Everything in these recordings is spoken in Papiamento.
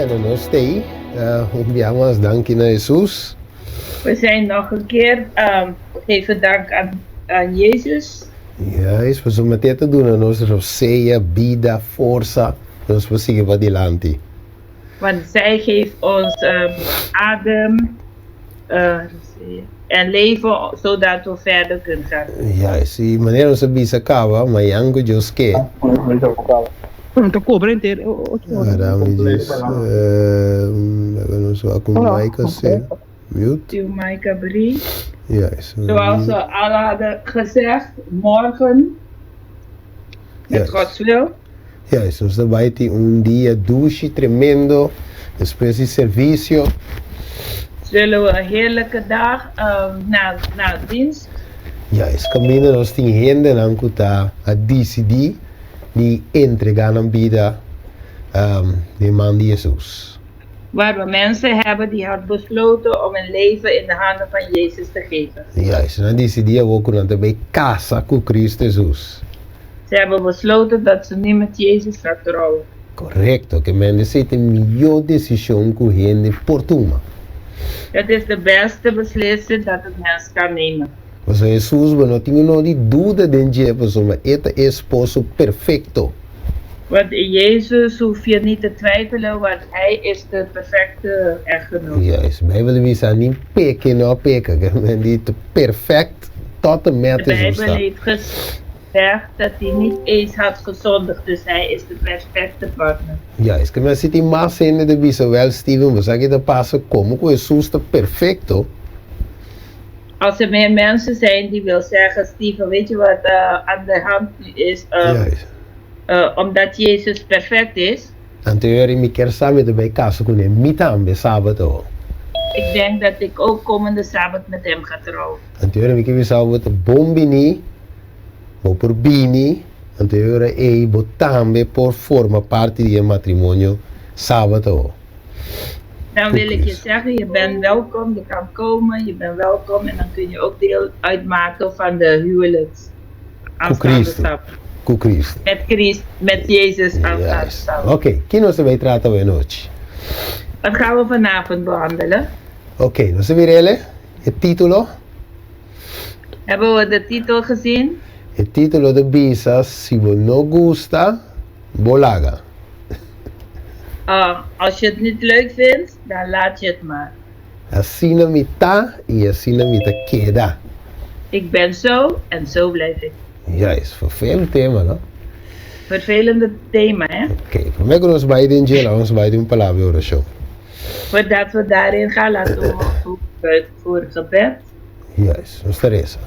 Bueno, nos t'ei. Un bia mas danki na Hesus. We zijn nog een keer, we geven dank aan, aan Jezus. Juist, pasobra mester ta duna nos rosea, bida, forsa, pa nos por sigui padilanti. Want zij geeft ons adem en leven zodat we verder kunnen gaan. Juist, y manera nos a bisa caba, mañan cu Dios ke. No ta cobra henter e ocho ora. Aram y Dios, laga nos wak cu Mike a ser mute. Uw mic abri. Juist. Zoals we al hadden gezegd, morgen, met Gods wil. Juist, nos ta bai tin un dia dushi tremendo despues di servicio. Zullen we een heerlijke dag na na dienst. Juist, kaminda nos tin hendenan ku ta a disidí di entregá nan bida den man di Hesus. Waar we mensen hebben die had besloten om hun leven in de handen van Jezus te geven. Juist, nan a disidí awor ku nan ta bai kasa ku Kristu Hesus. Ze hebben besloten dat ze nu met Jezus gaat trouwen. Korekto, ke men esei ta e mihó desishon ku hende por tuma. Dat is de beste beslissing dat een mens kan nemen. Pasobra Hesus bo no tin no di duda den dje pasobra e ta e esposo perfekto. Want in Jezus hoef je niet te twijfelen, want Hij is de perfecte echtgenoot. Juist, Bijbel ta bisa ni peke no a peka, ke men di ta perfect tot en met De Hesus Bijbel ta. heeft gezegd dat hij niet eens had gezondigd, dus hij is de perfecte partner. Juist, ke men si tin mas hende ta bisa, wel Steven, bo sa ki ta pasa komo ku Hesus ta perfecto? Als er meer mensen zijn die wil zeggen, Steven, weet je wat aan de hand nu is? Omdat Jezus perfect is. Anto yori mi kier sa mi ta bay casa cu ne mi tambe sabat awo. Ik denk dat ik ook komende sabat met hem ga trouwen. Anto yori mi kier bisa bo ta bon bini, bo por bini, anto yori ey bo tambe por forma parti di e matrimonio sabat awo. Dan wil ik je zeggen, je bent welkom, je kan komen, je bent welkom en dan kun je ook deel uitmaken van de huwelijks. Ku Cristo. Ku Cristo. Met Christ, met Jezus aanstaande stap. Oké, ki nos ta bay trata awe nochi? Wat gaan we vanavond behandelen? Oké, nos ta mira ele, e titulo. Hebben we de titel gezien? E titulo ta bisa, Si bo no gusta, bo laga. Ah, als je het niet leuk vindt, dan laat je het maar. Asina mi ta i asina mi ta keda. Ik ben zo en zo blijf ik. Juist, vervelend tema no? Vervelende tema hè? Oké, promé ku nos bai den dje laga nos bai den un palabra di orashon. Voordat we daarin gaan laten we ons buigen voor gebed. Juist, nos ta resa.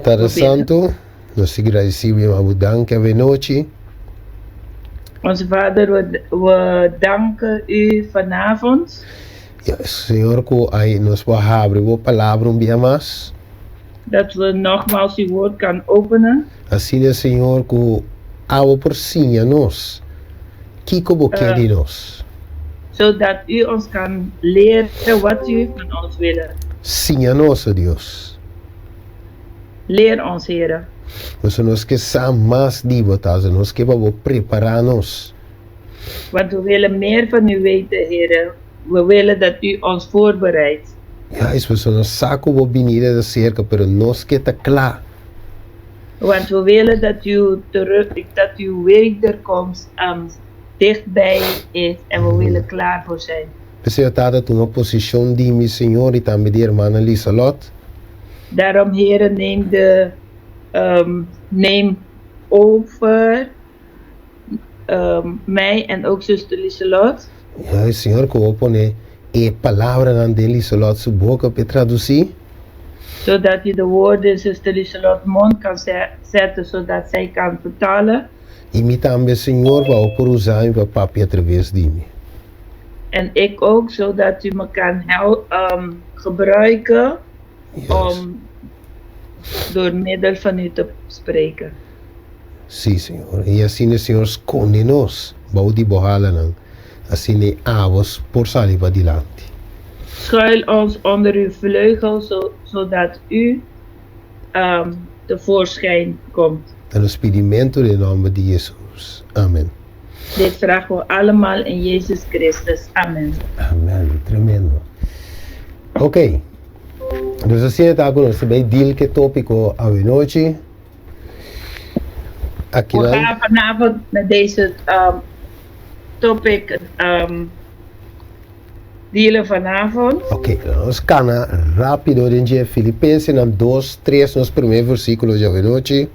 Tata Santu, nos ta gradisí bo i bo danki avenochi. Onze Vader, we, we danken u vanavond. Ja, Señor, ku ai nos por habri bo palabra un bia mas. Dat we nogmaals uw woord kan openen. Asina, Señor, ku abo por siña nos kiko bo ke di nos. Zodat u ons kan leren wat u van ons willen. Siña nos, o Dios. Leer ons, Here. Pasobra nos ke sa mas di bo, Tata. Nos ke pa bo prepará nos. Want we willen meer van u weten, Here. We willen dat u ons voorbereidt. Juist, pasobra nos sa ku bo binida ta serka, pero nos ke ta kla. Want we willen dat uw terug, dat uw wederkomst dichtbij is en we willen klaar voor zijn. P'esei, Tata, tuma posishon di mi, Señor, i tambe di hermana Liselot. Daarom, Here, neem de, neem over mij en ook zuster Liselot. Juist, Señor, ku bo pone e palabranan den Liselot su boka p'e tradusí. Zodat u de woorden in zuster Liselot mond kan zetten, zodat zij kan vertalen. I mi tambe, Señor, pa bo por usa mi pa papia atraves di mi. En ik ook, zodat u me kan gebruiken om door middel van u te spreken. Sí, Señor. I asina, Señor, skonde nos bou di bo halanan, asina e abo por sali padilanti. Schuil ons onder uw vleugel, zodat u tevoorschijn komt. Ta nos pidimentu den nomber di Jesus. Amen. Dit vragen we allemaal in Jezus Christus. Amen. Amen. Tremendo. Ok. Dus asina ta ku nos ta bay deal ku e tópiko awenochi. Aki We nan. gaan vanavond met deze topic dealen vanavond. Ok, nos kana rápido den dje Filipensenan 2, 3, nos promé versíkulo djawe nochi.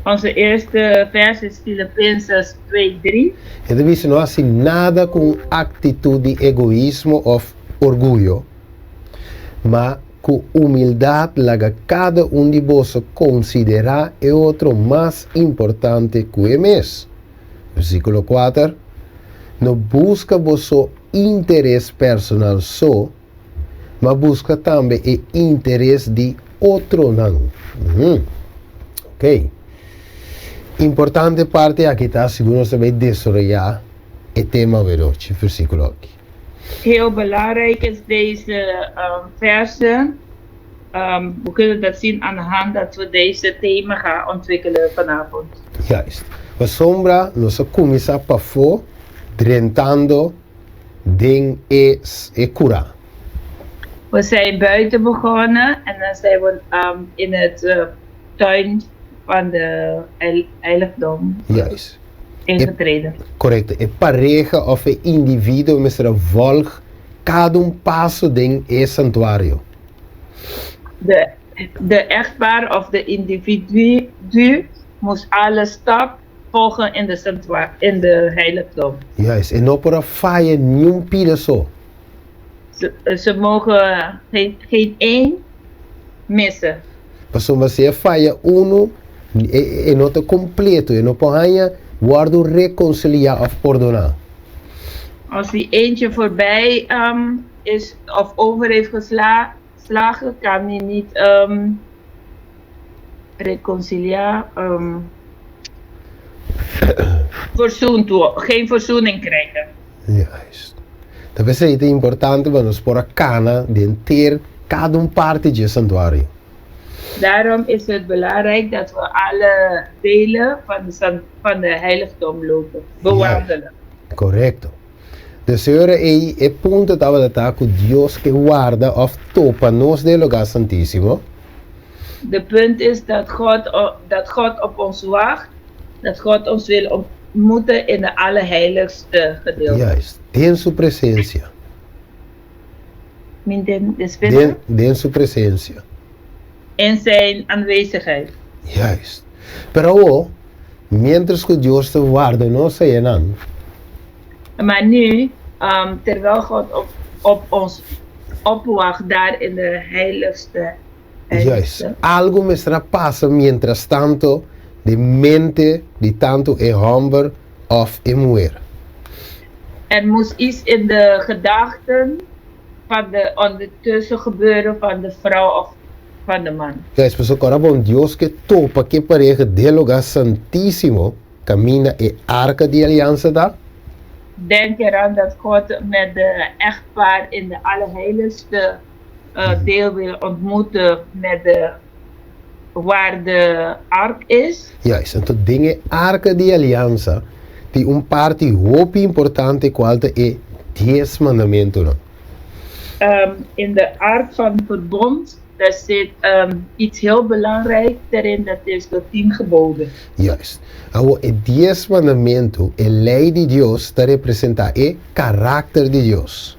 Onze eerste vers is Filippenzen 2, 3. E ta bisa no hasi nada ku un aktitut di egoismo òf orguyo, ma ku humildat laga kada un di boso konsiderá e otro mas importante ku e mes. Versíkulo 4, No buska boso interes personal so, ma buska tambe e interes di otronan. Ok. Importante parti aki ta segun nos ta bay desaroyá e tema awerochi, versíkulo aki. Heel belangrijk is deze verse. We kunnen dat zien aan de hand dat we deze thema gaan ontwikkelen vanavond. Juist. Pasobra nos a kuminsá pafó drentando den e e kurá. We zijn buiten begonnen en dan zijn we in het tuin van de heiligdom Juist. ingetreden. Korekto. E pareha òf e individuo mester a vòlg kada un paso den e santuario. De echtpaar of de individu moest alle stap volgen in de heiligdom. Juist. E no por a faya niun pida so. Ze mogen geen één missen. Pasobra si e faya unu, e no ta kompleto, e no por haña wòrdu rekonsiliá òf pordoná. Als die eentje voorbij is of over heeft geslagen, kan hij niet reconciliar, verzoend geen verzoening krijgen. Juist. Ta p'esei ta importante pa nos por a kana den ter kada un parti dje santuario. Daarom is het belangrijk dat we alle delen van de heiligdom lopen, bewandelen. Korekto. Dus e ora ei e punto tabata ta ku Dios ke warda òf topa nos den e lugá santísimo. De punt is dat God op ons wacht, dat God ons wil ontmoeten in de allerheiligste gedeelte. Juist, den su presensia. Min den Den, den su presensia. In zijn aanwezigheid. Juist. Pero awor, miéntras ku Dios ta warda nos ayanan. Maar nu, terwijl God op ons opwacht daar in de heiligste. Juist. Heiligste. Algu mester a pasa mientrastanto den mente di tantu e hòmber òf e muher. Er moest iets in de gedachten van de ondertussen gebeuren van de vrouw of van de man. Juist, pasobra ora bon Dios ke topa ku e pareha den lugá santísimo kaminda e arka di aliansa ta. Denk eraan dat God met de echtpaar in de allerheiligste deel wil ontmoeten met de waar de ark is. Juist, anto den e arka di aliansa tin un parti hopi importante kual ta e Dies Mandamentunan. In de ark van verbond daar zit iets heel belangrijk erin, dat is de 10 geboden. Juist. Awor e Dies Mandamentu, e lei di Dios, ta representá e karakter di Dios.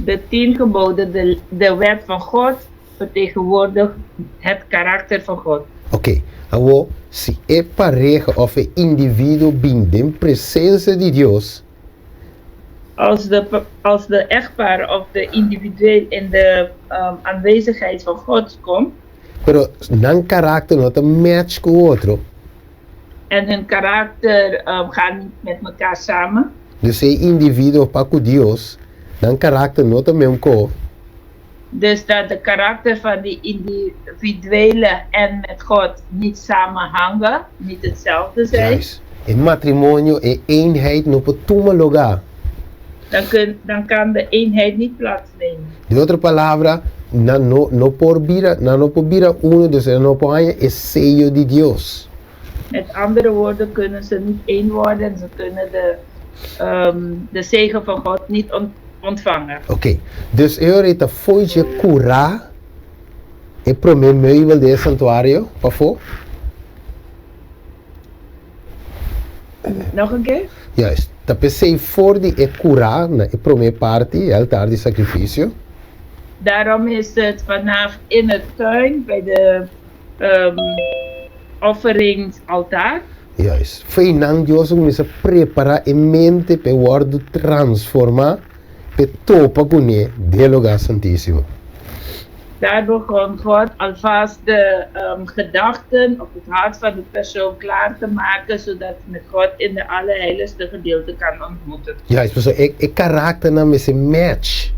De 10 geboden, de wet van God, vertegenwoordigt het karakter van God. Oké, awor si e pareha òf e individuo bin den presensia di Dios, Als de echtpaar of de individueel in de aanwezigheid van God komt pero nan karakter no ta match ku otro, en hun karakter gaat niet met elkaar samen, dus e individuo pa ku Dios, nan karakter no ta mesun kos, dus dat de karakter van die individuele en met God niet samenhangen, niet hetzelfde zijn, Juist. E matrimonio, e eenheid no por tuma lugá. dan kan de eenheid niet plaatsnemen. Den otro palabra, nan no, no por bira, nan no por bira uno, dus nan no por haña e seyo di Dios. Met andere woorden kunnen ze niet één worden en ze kunnen de, de zegen van God niet ontvangen. Oké, dus e ora ei ta fo'i dje kurá e promé meubel den e santuario pafó? Nog een keer? Juist, ta p'esei for di e kurá na e promé parti, e altar di sakrifisio. Daarom is het vanaf in het tuin bij de offeringsaltaar. Juist. Feinan Dios a kuminsá prepará e mente pa e wòrdu transformá pa e topa kuné den e lugá santísimo. Daar begon God alvast de gedachten of het hart van de persoon klaar te maken, zodat met God in de allerheiligste gedeelte kan ontmoeten. Juist, pasobra e e karakternan mester match.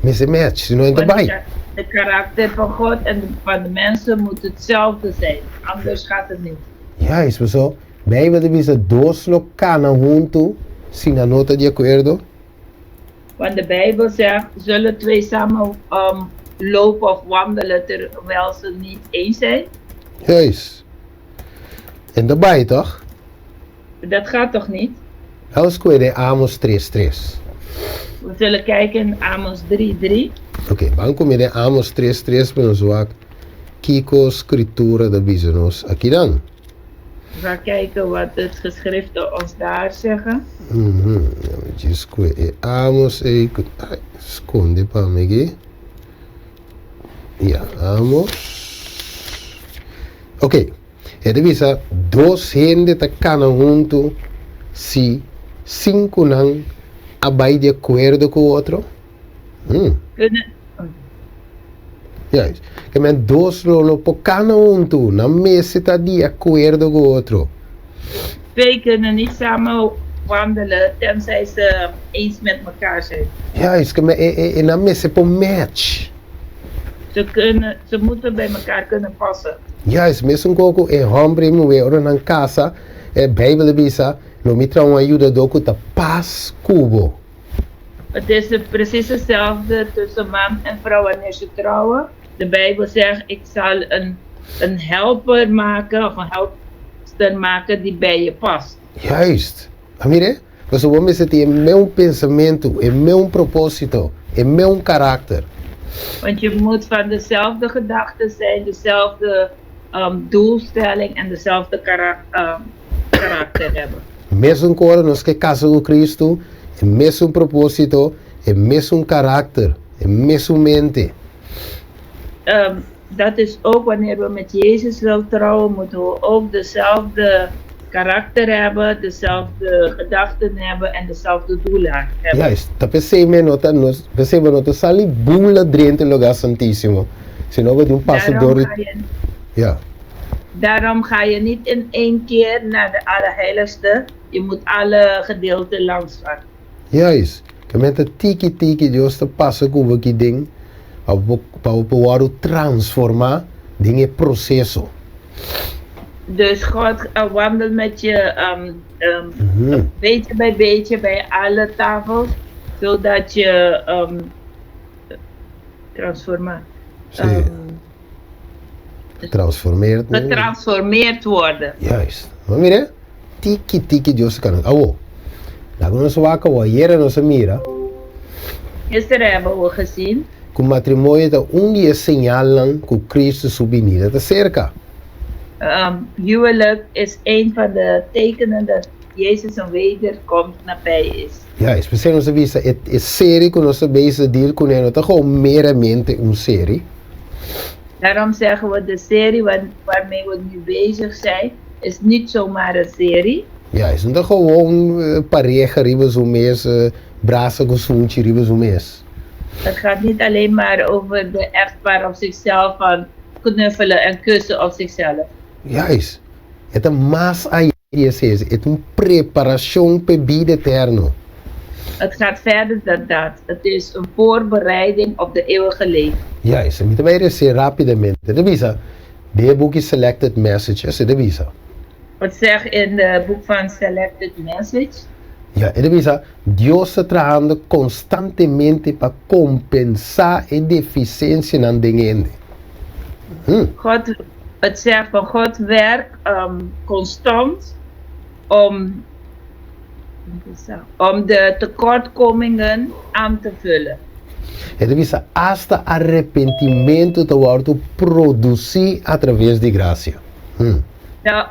Mester match, si no e ta bai. De karakter van God en de van de mensen moet hetzelfde zijn, anders gaat het niet. Juist, pasobra Bijbel ta bisa dos lo kana huntu si nan no ta di akuerdo. Want de Bijbel zegt, zullen twee samen lopen of wandelen terwijl ze niet eens zijn? Juist. En ta bai toch? Dat gaat toch niet? Laat koe den Amos tres tres. We zullen kijken in Amos 3 3. Oké, ban kume den Amos tres tres pa nos wak kiko Scritura ta bisa nos akinan. We gaan kijken wat het geschriften ons daar zeggen. Mhm, mi djis kue e Amos ei ku ai skonde pa mi aki. Ya, Amos. Oké, e ta bisa dos hende ta kana huntu si sin ku nan a bai di akuerdo ku otro. Hmm. Kunnen. Juist. Ke men dos lo no por kana huntu, nan mester ta di akuerdo ku otro. Twee kunnen niet samen wandelen tenzij ze eens met mekaar zijn. Juist, ke men e e e nan mester por match. Ze kunnen, ze moeten bij mekaar kunnen passen. Juist, mesun kos ku e hòmber i muhé ora nan kasa, e Beibel ta bisa, Lo mi traha un ayudadó ku ta pas ku bo. Het is precies hetzelfde tussen man en vrouw wanneer ze trouwen. De Bijbel zegt, ik zal een, een helper maken of een helpster maken die bij je past. Juist. A mira? Pasobra bo mester tin e meun pensamentu, e meun propósito, e meun karakter. Want je moet van dezelfde gedachten zijn, dezelfde doelstelling en dezelfde karakter hebben. Mesun ku ora nos ke kasa ku Kristu, e mesun propósito, e mesun karakter, e mesun mente. Dat is ook wanneer we met Jezus wil trouwen, moeten we ook dezelfde karakter hebben, dezelfde gedachten hebben en dezelfde doelen hebben. Juist, ta p'esei mi no ta, nos, p'esei bo no ta sali bula drenta e lugá santísimo, sino bo tin un pasa Daarom dor di, ga je, ja. daarom ga je niet in één keer naar de Allerheiligste, je moet alle gedeelten langs gaan. Juist, ke men ta tiki tiki Dios ta pasa ku bo ki den pa bo pa bo por wòrdu transformá den e proseso. Dus God wandelt met je beetje bij beetje bij alle tafels, zodat je transforma, Sí. Getransformeerd. Getransformeerd worden. Juist. Maar mira, tiki tiki Dios ta kana. Awo, laga nos wak awo, ayera nos a mira. Gisteren hebben we gezien. Ku matrimonio ta un di e señalnan ku Cristo su binida ta serka. Huwelijk is een van de tekenen dat Jezus zijn wederkomst nabij is. Juist, p'esei nos a bisa e e serie ku nos ta bezig deal kuné no ta gewoon meramente un serie. Daarom zeggen we de serie waarmee we nu bezig zijn is niet zomaar een serie. Juist, no ta gewoon pareha riba su mes, brasa ku sunchi riba su mes. Het gaat niet alleen maar over de echtpaar op zichzelf van knuffelen en kussen op zichzelf. Juist, e ta mas aya di esei, e ta un preparashon p'e bida eterno. Het gaat verder dan dat, het is een voorbereiding op de eeuwige leven. Juist, mi ta bai rese rapidamente. E ta bisa den e buki Selected Messages, e ta bisa. Het zegt in de boek van Selected Message. Ya, e ta bisa, Dios ta trahando konstantemente pa kompensá e defisiensianan den hende. God Het zegt van God werkt constant om, om de tekortkomingen aan te vullen. E ta bisa asta arepentimentu ta wòrdu produsí atraves di grasia. Hm.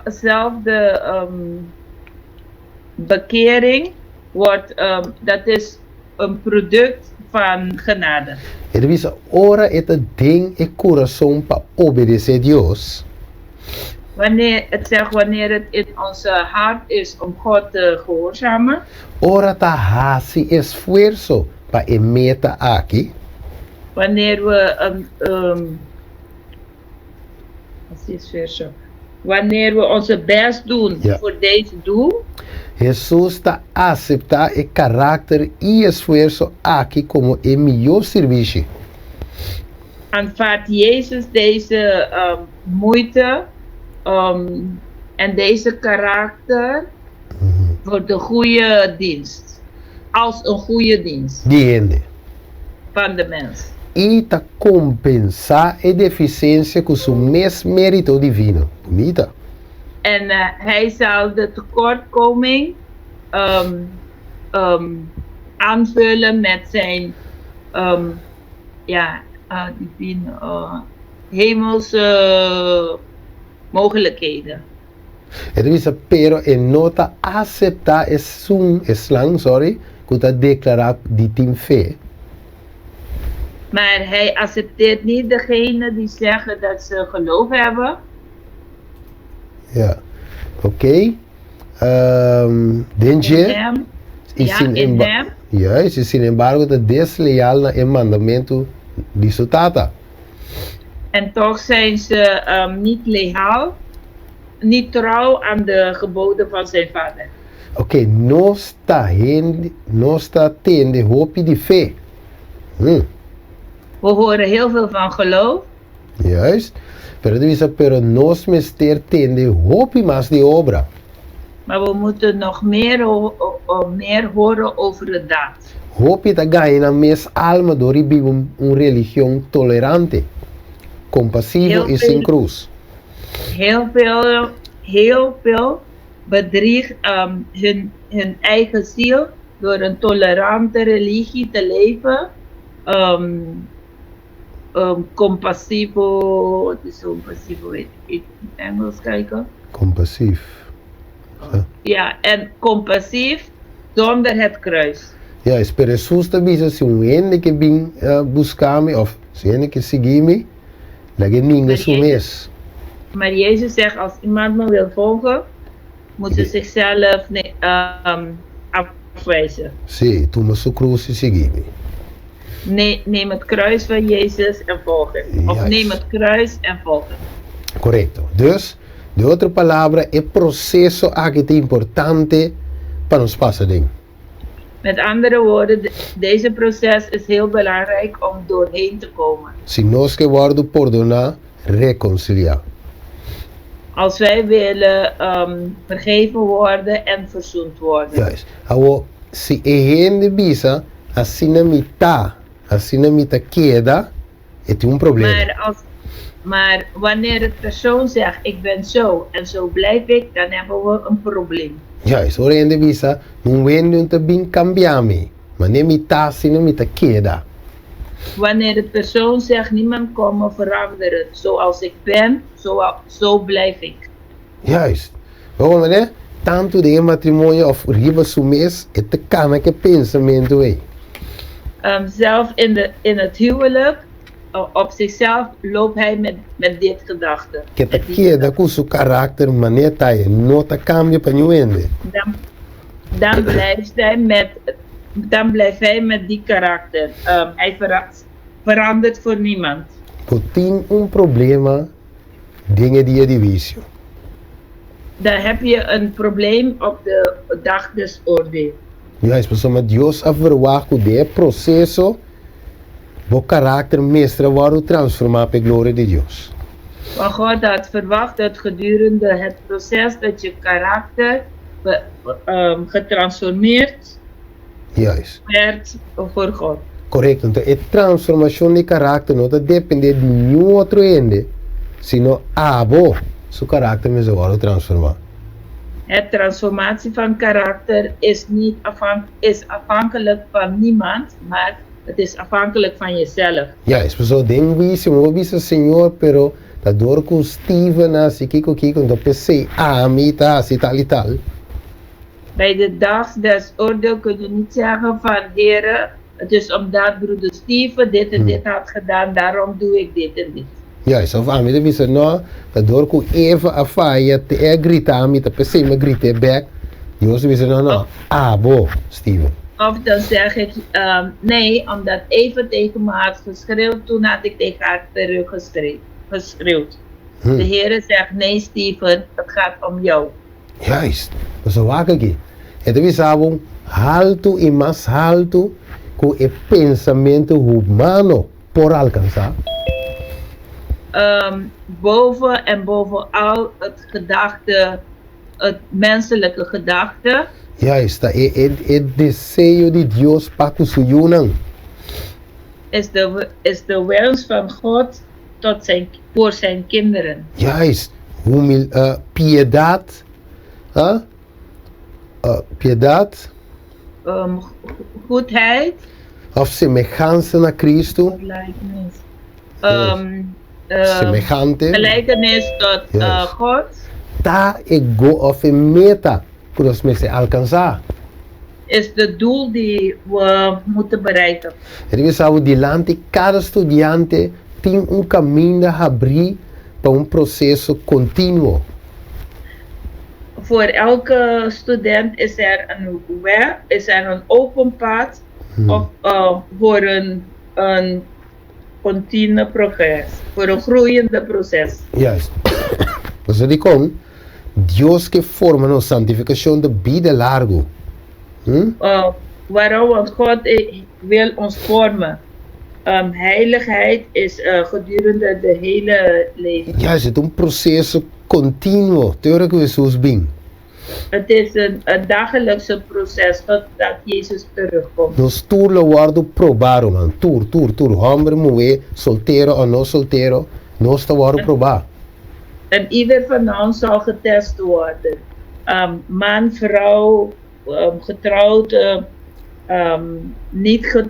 Zelf de bekering wordt, dat is een product van genade. E ta bisa ora e ta den e kurason pa obedesé Dios. Wanneer, het zegt wanneer het in onze hart is om God te gehoorzamen. Ora ta hasi esfuerso pa e meta aki. Wanneer we hasi esfuerso, wanneer we onze best doen voor deze doel. Hesus ta aseptá e karakter i esfuerso aki komo e mihó sirbishi. Aanvaardt Jezus deze moeite en deze karakter voor de goede dienst, als een goede dienst. Di hende. Van de mens. I ta kompensá e defisiensia ku su mes mérito divino. Bunita. En hij zal de tekortkoming aanvullen met zijn ja, divine, hemelse mogelijkheden. E ta bisa, Pero e no ta aseptá esun, esnan, sorry, ku ta deklará di tin fe. Maar hij accepteert niet degenen die zeggen dat ze geloof hebben. Ja, oké. Den dje, i sin emba, juist, i sin embargo ta desleal na e mandamentu di su tata. En toch zijn ze niet leal, niet trouw aan de geboden van zijn vader. Oké, nos ta hende, nos ta tende hopi di fe. We horen heel veel van geloof. Juist. Pero ta bisa, pero nos mester tende hopi mas di obra. Maar we moeten nog meer, meer horen over de daad. Hopi ta gaña nan mes alma dor di biba un religion tolerante, kompasivo i sin krus. Heel veel, heel veel bedriegt hun, hun eigen ziel door een tolerante religie te leven. Compasivo, wat is compasivo? In het Engels kijken. Compasief. Ja, en compasief zonder het kruis. Juist, pero Hesus ta bisa si un hende ke bin buska mi of si un hende ke sigui mi, laga e ninga su mes. Maar Jezus zegt, als iemand me wil volgen, moet ze zichzelf afwijzen. Sí, tuma su krus i sigui mi. Neem het kruis van Jezus en volg hem. Of neem het kruis en volg hem. Korekto. Dus, den otro palabra, e proseso aki ta importante pa nos pasa den. Met andere woorden, deze proces is heel belangrijk om doorheen te komen. Si nos ke wòrdu pordoná, rekonsiliá. Als wij willen vergeven worden en verzoend worden. Juist. Awor, si e hende bisa, Asina mi ta, asina mi ta keda, e tin un problema. Maar als, maar wanneer het persoon zegt, ik ben zo en zo blijf ik, dan hebben we een probleem. Juist, ora hende bisa, Nun wende un ta bin kambia mi, manera mi ta asina mi ta keda. Wanneer het persoon zegt, niemand kan me veranderen, zoals ik ben, zo, zo blijf ik. Juist. Bo wak manera tantu den e matrimonio of riba su mes e ta kana ku e pensamentu ei. Zelf in de, in het huwelijk, op zichzelf loopt hij met, met dit gedachte. Ke ta keda ku su karakter manera ta e no ta kambia pa niun hende. Dan, dan blijft hij met, dan blijft hij met die karakter. Hij verandert voor niemand. Bo tin un problema Den e dia di huisio. Dan heb je een probleem op de dag des oordeel. Juist, pasobra Dios a verwagt ku den e proseso bo karakter mester a wòrdu transformá pa e gloria di Dios. Want God had verwacht dat gedurende het proces dat je karakter getransformeerd werd voor God. Korekto. Anto e transformashon di karakter no ta dependé di niun otro hende. sino abo su karakter mester wòrdu transformá. Het transformatie van karakter is niet afhan is afhankelijk van niemand, maar het is afhankelijk van jezelf. Juist, pasobra den huisio mi por bisa Señor, pero ta dor ku Steven a hasi kiko kiko, anto p'esei ami ta hasi tal i tal. Bij de dag des oordeel kun je niet zeggen van, Here, het is omdat broeder Steven dit en dit had gedaan, daarom doe ik dit en dit. Juist, of ami ta bisa, No, ta dor ku Eva a faya te e a grita mi, ta p'esei mi a grit'é bèk. Dios ta bisa, No, no, abo, Steven. Of dan zeg ik, Nee, omdat Eva tegen me had geschreeuwd, toen had ik tegen haar terug geschreeuwd. De Here zegt, Nee, Steven, het gaat om jou. Juist, pasobra wak aki, e ta bisa bo haltu i mas haltu ku e pensamentu humano por alkansá. Boven en bovenal het gedachte, het menselijke gedachte. Juist, ta e e e deseo di Dios pa ku su yunan. Is de is de wens van God tot zijn voor zijn kinderen. Juist, humil piedat, huh? Piedat. Goedheid. Of semehansa na Cristo. Gelijkenis. Semehante. Gelijkenis tot God. Ta e go of e meta ku nos mester alkansá. Is de doel die we moeten bereiken. E ta bisa bo dilanti kada studiante tin un kaminda habrí pa un proseso kontinuo. Voor elke student is er een weg, is er een open pad of voor een een continue progres, voor een groeiende proces. Juist. Pasobra dikon Dios ke forma nos santifikashon ta bida largu? Hm? Waarom? Want God wil ons vormen. Heiligheid is gedurende de hele leven. Juist, e ta un proseso kontinuo te ora ku Hesus bin. Het is een dagelijkse proces totdat Jezus terugkomt. Nos tur lo wòrdu probá, ruman. Tur, tur, tur, hòmber, muhé, soltero o no soltero, nos ta wòrdu probá. En ieder van ons zal getest worden. Man, vrouw, getrouwd, niet ge,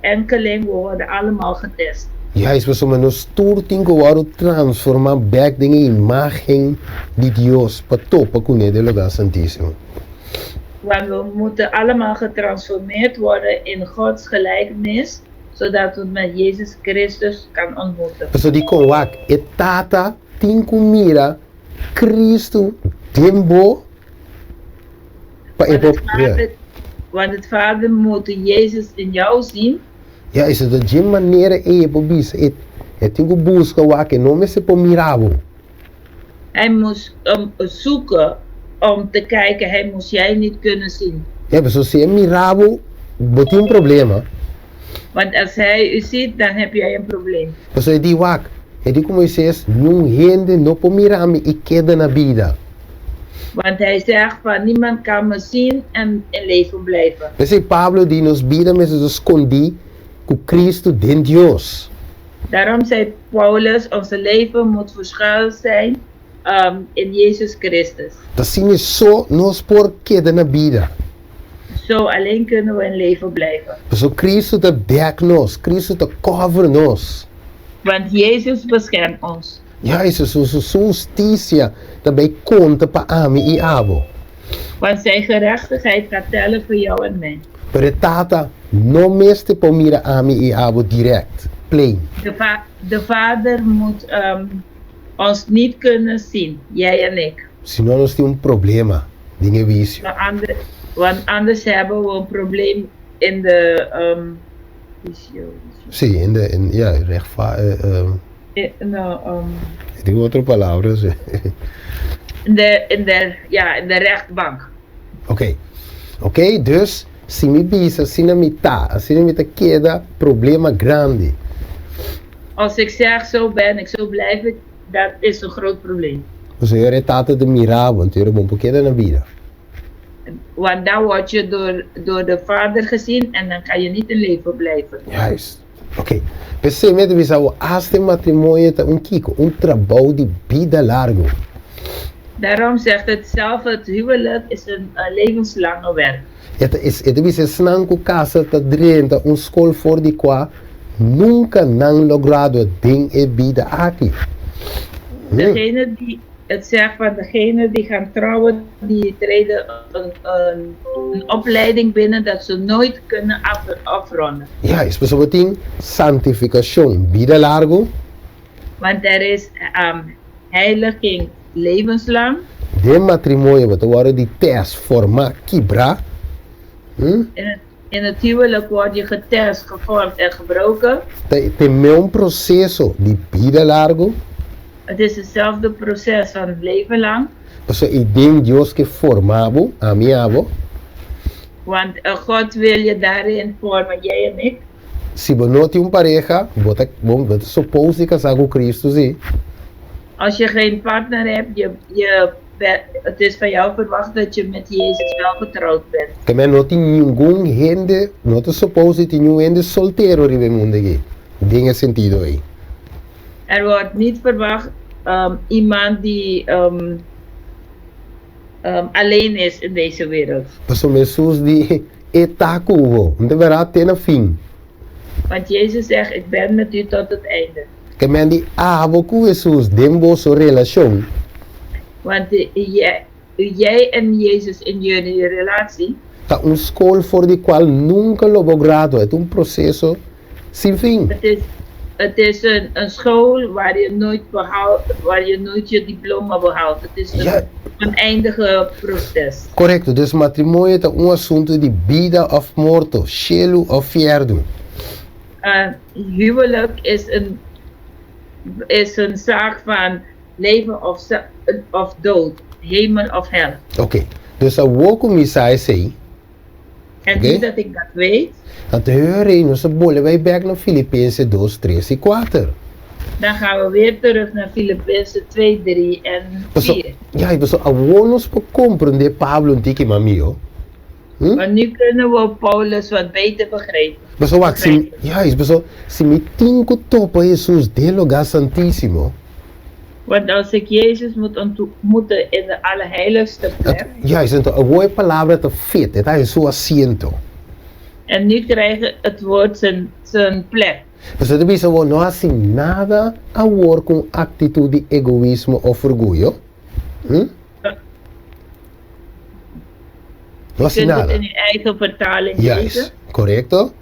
enkeling, we worden allemaal getest. Juist, pasobra nos tur tin ku wòrdu transformá bèk den e imágen di Dios pa topa kuné den Lugá Santísimo. Want we moeten allemaal getransformeerd worden in Gods gelijkenis, zodat we met Jezus Christus kan ontmoeten. Pasobra dikon wak e Tata tin ku mira Cristo den bo pa e por. Want het Vader moet Jezus in jou zien. Ja, esei ta dje manera ei e por bisa. E e tin ku buska wak, e no mester por mira bo. Hij moest zoeken om te kijken, hij moest jij niet kunnen zien. Ja, pasobra si e mira bo, bo tin un problema. Want als hij u ziet, dan heb jij een probleem. Pasobra e di wak, e di ku Moises, Niun hende no por mira mi i keda na bida. Want hij zegt van, niemand kan me zien en in leven blijven. P'esei Pablo di, Nos bida mester ta skondí ku Kristu den Dios. Daarom zei Paulus, Onze leven moet verschuild zijn in Jezus Christus. Ta asina so nos por keda na bida. Zo alleen kunnen we in leven blijven. Pasobra Kristu ta dèk nos, Kristu ta kòver nos. Want Jezus beschermt ons. Juist, su su hustisia ta bay konta pa ami i abo. Want zijn gerechtigheid gaat tellen voor jou en mij. Pero e Tata no mester por mira ami i abo direct, plain. De va de Vader moet ons niet kunnen zien, jij en ik. Si no nos tin un problema den e wisio. Want ander want anders hebben we een probleem in de wisio, wisio. Si, in de in ja, rechtva No, E tin otro palabra si. In de, in de, ja, in de rechtbank. Oké. Oké, dus si mi bisa asina mi ta, asina mi ta keda, problema grandi. Als ik zeg zo ben ik, zo blijf ik, dat is een groot probleem. Pasobra e tata ta mira bo, anto bo no por keda na bida. Want dan word je door, door de vader gezien en dan kan je niet in leven blijven. Juist. Ok. P'esei mi ta bisa bo, asta e matrimonio ta un kiko? Un trabou di bida largu. Daarom zegt het zelf, het huwelijk is een levenslange werk. E ta e ta bisa esnan ku kasa ta drenta un skol for di kua nunka nan lo gradua den e bida aki. Degene die het zegt van degene die gaan trouwen, die treden een, een, een opleiding binnen dat ze nooit kunnen af, afronden. Juist, pasobra bo tin santifikashon bida largu. Want er is um, heiliging levenslang. Den matrimonio bo ta wòrdu di tèst, formá, kibrá. Hm? In het, in het huwelijk word je getest, gevormd en gebroken. Ta te meun proseso di bida largu. Het is hetzelfde proces van het leven lang. Pasobra i den Dios ke forma bo, ami abo. Want God wil je daarin vormen, jij en ik. Si bo no tin un pareha, bo ta bo ta supos di kasá ku Kristu, si. Als je geen partner hebt, je, je het is van jou verwacht dat je met Jezus wel getrouwd bent. Te men no tin ningun hende, no ta supos di tin niun hende soltero riba e mundu aki, den e sentido ei. Er wordt niet verwacht um, iemand die um, um, alleen is in deze wereld. Pasobra Hesus di, E ta ku bo, N ta bera te na fin. Want Jezus zegt, Ik ben met u tot het einde. Ke men di abo ku Hesus den boso relashon. Want jij en Jezus in jullie relatie. Ta un skol for di kual nunka lo bo gradua, e ta un proseso sin fin. Het is, het is een, een school waar je nooit behaalt, waar je nooit je diploma behaalt. Het is een Ja. oneindige proces. Korekto, dus matrimonio ta un asuntu di bida òf morto, shelu òf fièrdu. Uh, huwelijk is een, is een zaak van leven of, of dood, hemel of hel. Oké, dus awor ku mi sa esei, En nu dat ik dat weet. Anto e ora ei nos ta bolbe bai bek na Filipense dos, tres i kuater. Dan gaan we weer terug naar Filipense 2, 3 en 4. Ja, i pasobra awor nos por komprendé Pablo un tiki mas mihó. Hm? Want nu kunnen we Paulus wat beter begrijpen. Pasobra wak, si, juist, pasobra si mi tin ku topa Hesus den lugá santísimo. Want als ik Jezus moet ontmoeten in de allerheiligste plek. Juist, anto awor e palabra ta fit, e ta haña su asiento. En nu krijgt het woord zijn, zijn plek. Pasobra ta bisa awor, no hasi nada awor ku un aktitut di egoismo òf orguyo. Hm? No hasi Kunt het nada. in uw eigen vertaling lezen. Juist, korekto.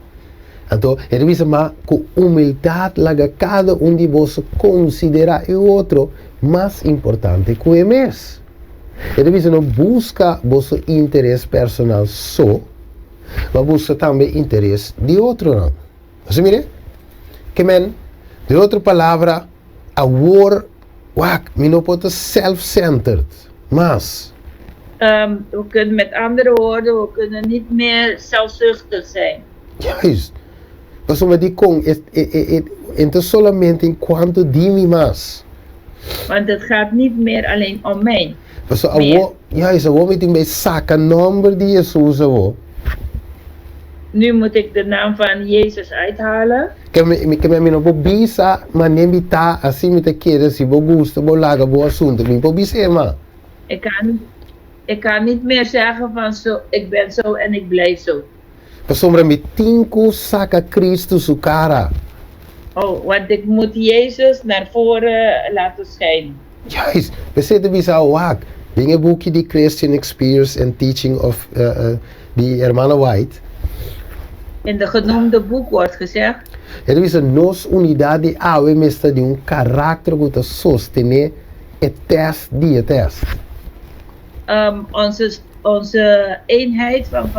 Anto, e ta bisa, Ma ku humildat laga kada un di boso konsiderá e otro mas importante ku e mes. E ta bisa, No buska boso interes personal so, ma buska tambe interes di otronan. Boso mira? Ke men, den otro palabra, awor, wak, mi no por ta self-centered mas. We kunnen, met andere woorden, we kunnen niet meer zelfzuchtig zijn. Juist. Pasobra dikon e, e, e, e no ta solamente en cuanto di mi mas. Want het gaat niet meer alleen om mij. Pasobra awor, juist, awor mi tin bai saka nomber di Hesus awor. Nu moet ik de naam van Jezus uithalen. Ke mi, ke mi no por bisa, mane mi ta, asina mi ta kere, si bo gusta bo laga bo asunto, mi por bis'é ma. Ik kan, ik kan niet meer zeggen van zo, ik ben zo en ik blijf zo. Pasobra mi tin ku saka Cristo su kara. Oh, want ik moet Jezus naar voren laten schijnen. Juist, p'esei ta bisa wak den e buki di Christian Experience and Teaching of di Hermana White. In de genoemde boek wordt gezegd. E ta bisa nos unidat di awe mester di un karakter ku ta sostené e tèst di e tèst. Onze, onze eenheid van,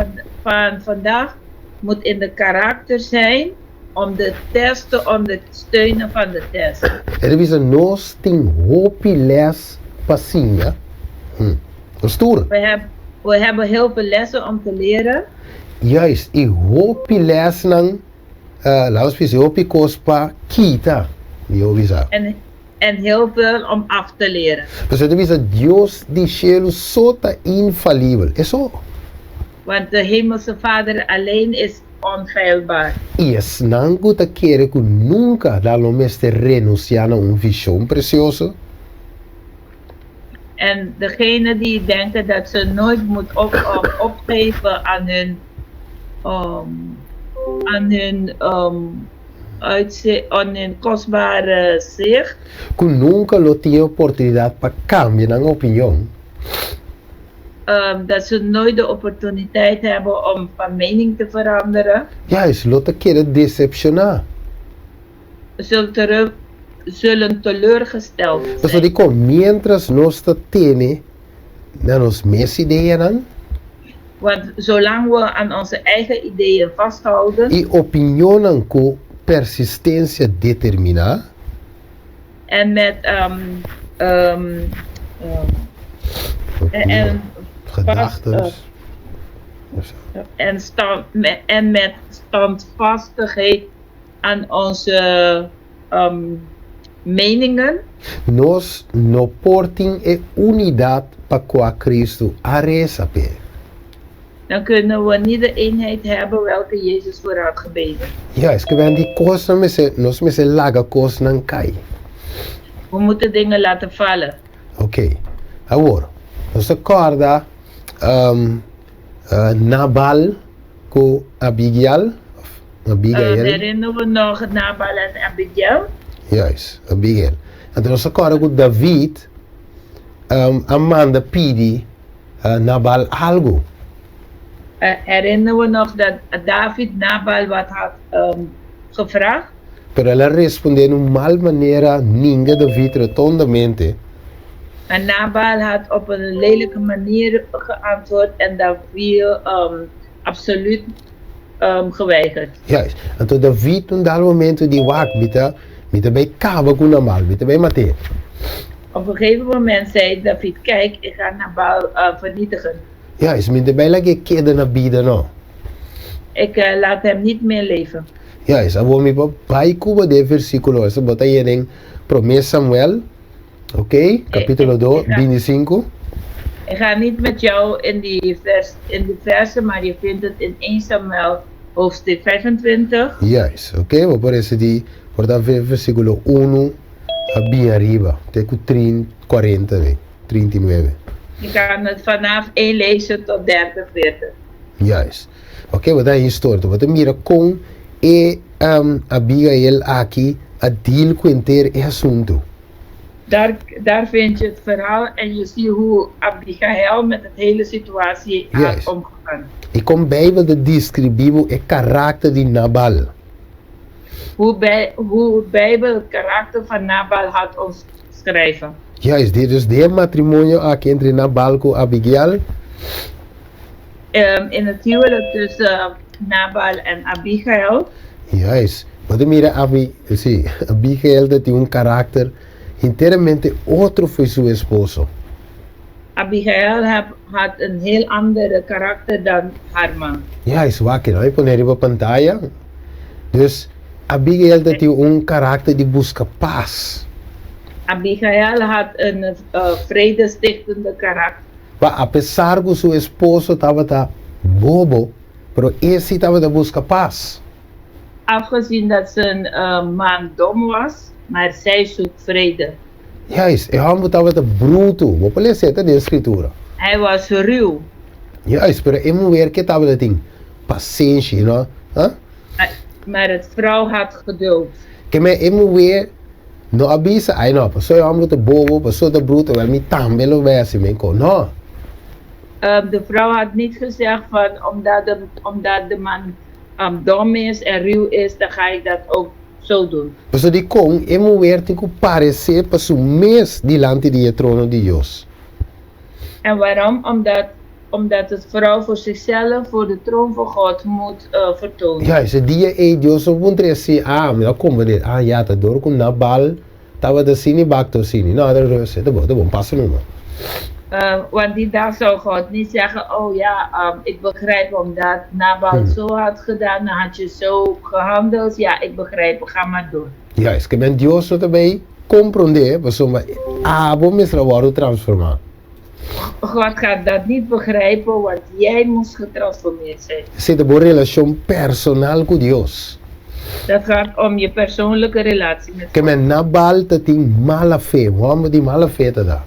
van vandaag moet in de karakter zijn om de test te ondersteunen van de test. E ta bisa nos tin hopi les pa siña. Hm. Nos tur. We heb, we hebben heel veel lessen om te leren. Juist, i hopi lesnan, uh, laat ons bisa, hopi kos pa kita, mihó bisa. En, en heel veel om af te leren. Pasobra e ta bisa Dios di shelu so ta infalibel. E so. Want de hemelse Vader alleen is onfeilbaar. I esnan ku ta kere ku nunka nan lo mester renunsiá na un vishon presioso. En degenen die denken dat ze nooit moet op, opgeven aan hun, aan hun, aan hun kostbare zicht. Ku nunka lo tin e oportunidat pa kambia nan opinion. Dat ze nooit de oportuniteit hebben om van mening te veranderen. Juist, lo ta keda desepshoná. Zullen terug, zullen teleurgesteld zijn. Pasobra dikon miéntras nos ta tene na nos mes ideanan. Want zolang we aan onze eigen ideeën vasthouden. I opinionnan ku persistensia determiná. En met en Gedachtes. En stand, en met standvastigheid aan onze meningen. Nos no por tin e unidat pa kua Cristo a resa p'e. Dan kunnen we niet de eenheid hebben welke Jezus voor had gebeden. Juist, ke ben di kosnan mester, nos mester laga kosnan kai. We moeten dingen laten vallen. Oké, awor, nos ta kòrda Nabal ku Abigail, of Abigail. Herinneren we nog Nabal en Abigail? Juist, Abigail. Anto nos ta kòrda ku David a manda pidi Nabal algu. Herinneren we nog dat David Nabal wat had gevraagd? Pero el a respondé na un mal manera, ninga David rotondamente. Maar Nabal had op een lelijke manier geantwoord en David absoluut geweigerd. Juist. Anto David un dado momento di, Wak, mi ta, mi ta bai kaba ku Nabal, mi ta bai mat'é. Op een gegeven moment zei David, Kijk, ik ga Nabal vernietigen. Juist, mi ta bai laga e keda na bida no. Ik laat hem niet meer leven. Juist, awor mi por bai ku bo den e versíkulo, esta bo ta haña den Promé Samuel, ok, kapítulo 2, 25. Ik ga niet met jou in die vers, in die verse, maar je vindt het in 1 Samuel hoofdstuk 25. Juist, ok, bo por resa di, por ta versíkulo 1 a bin ariba, te ku trin, 40, 39. Je kan het vanaf 1 lezen tot 30, 40. Juist. Ok, bo ta haña historia. Bo ta mira kon e Abigail aki a deal ku henter e asuntu. Daar, daar vind je het verhaal en je ziet hoe Abigail met het hele situatie had omgegaan. I kon Bijbel ta deskribí bo e karakter di Nabal? Hoe, bij, hoe Bijbel het karakter van Nabal had omschrijven. Juist, dus den e matrimonio aki entre Nabal ku Abigail. In het huwelijk tussen Nabal en Abigail. Juist. Bo ta mira Abi, sí, Abigail ta tin un karakter hinteramente otro fo'i su esposo. Abigail heb, had een heel andere karakter dan haar man. Juist, wak no, mi pone riba pantaya. Dus, Abigail ta tin un karakter di buska pas. Abigail had een vredestichtende karakter. Pa apesar ku su esposo tabata bobo, pero e si tabata buska pas. Afgezien dat zijn man dom was, maar zij zoekt vrede. Juist, e hòmber tabata brutu. Bo por lesa e ta den Skritura. Hij was ruw. Juist, pero e muher ke tabata tin pasenshi, no? Huh? Maar het vrouw had geduld. Ke men e muher no a bisa, Ai no, paso e hòmber ta bobo, paso ta brutu, wèl mi tambe lo bai hasi men kon. No. De vrouw had niet gezegd van omdat de, omdat de man dom is en ruw is, dan ga ik dat ook zo doen. Paso dikon e muher tin ku paresé pa su mes dilanti di e trono di Dios? En waarom? Omdat, omdat het vrouw voor zichzelf voor de troon van God moet vertonen. Juist, e dia ei Dios no puntra e si, Ah, mi a komprendé, ah ya, ta dor ku Nabal tabata asina i bakto asina. No, ta rus, ta bon, ta bon, pasa numa. Want die dag zou God niet zeggen, oh ja, ik begrijp omdat Nabal zo had gedaan, dan had je zo gehandeld, ja, ik begrijp, ga maar door. Juist, ke men Dios no ta bay komprondé, pasobra abo mester a wòrdu transformá. God gaat dat niet begrijpen, want jij moest getransformeerd zijn. Esei ta bo relashon personal ku Dios. Dat gaat om je persoonlijke relatie met Ke God. men Nabal ta tin mala fe, un hòmber di mala fe ta da.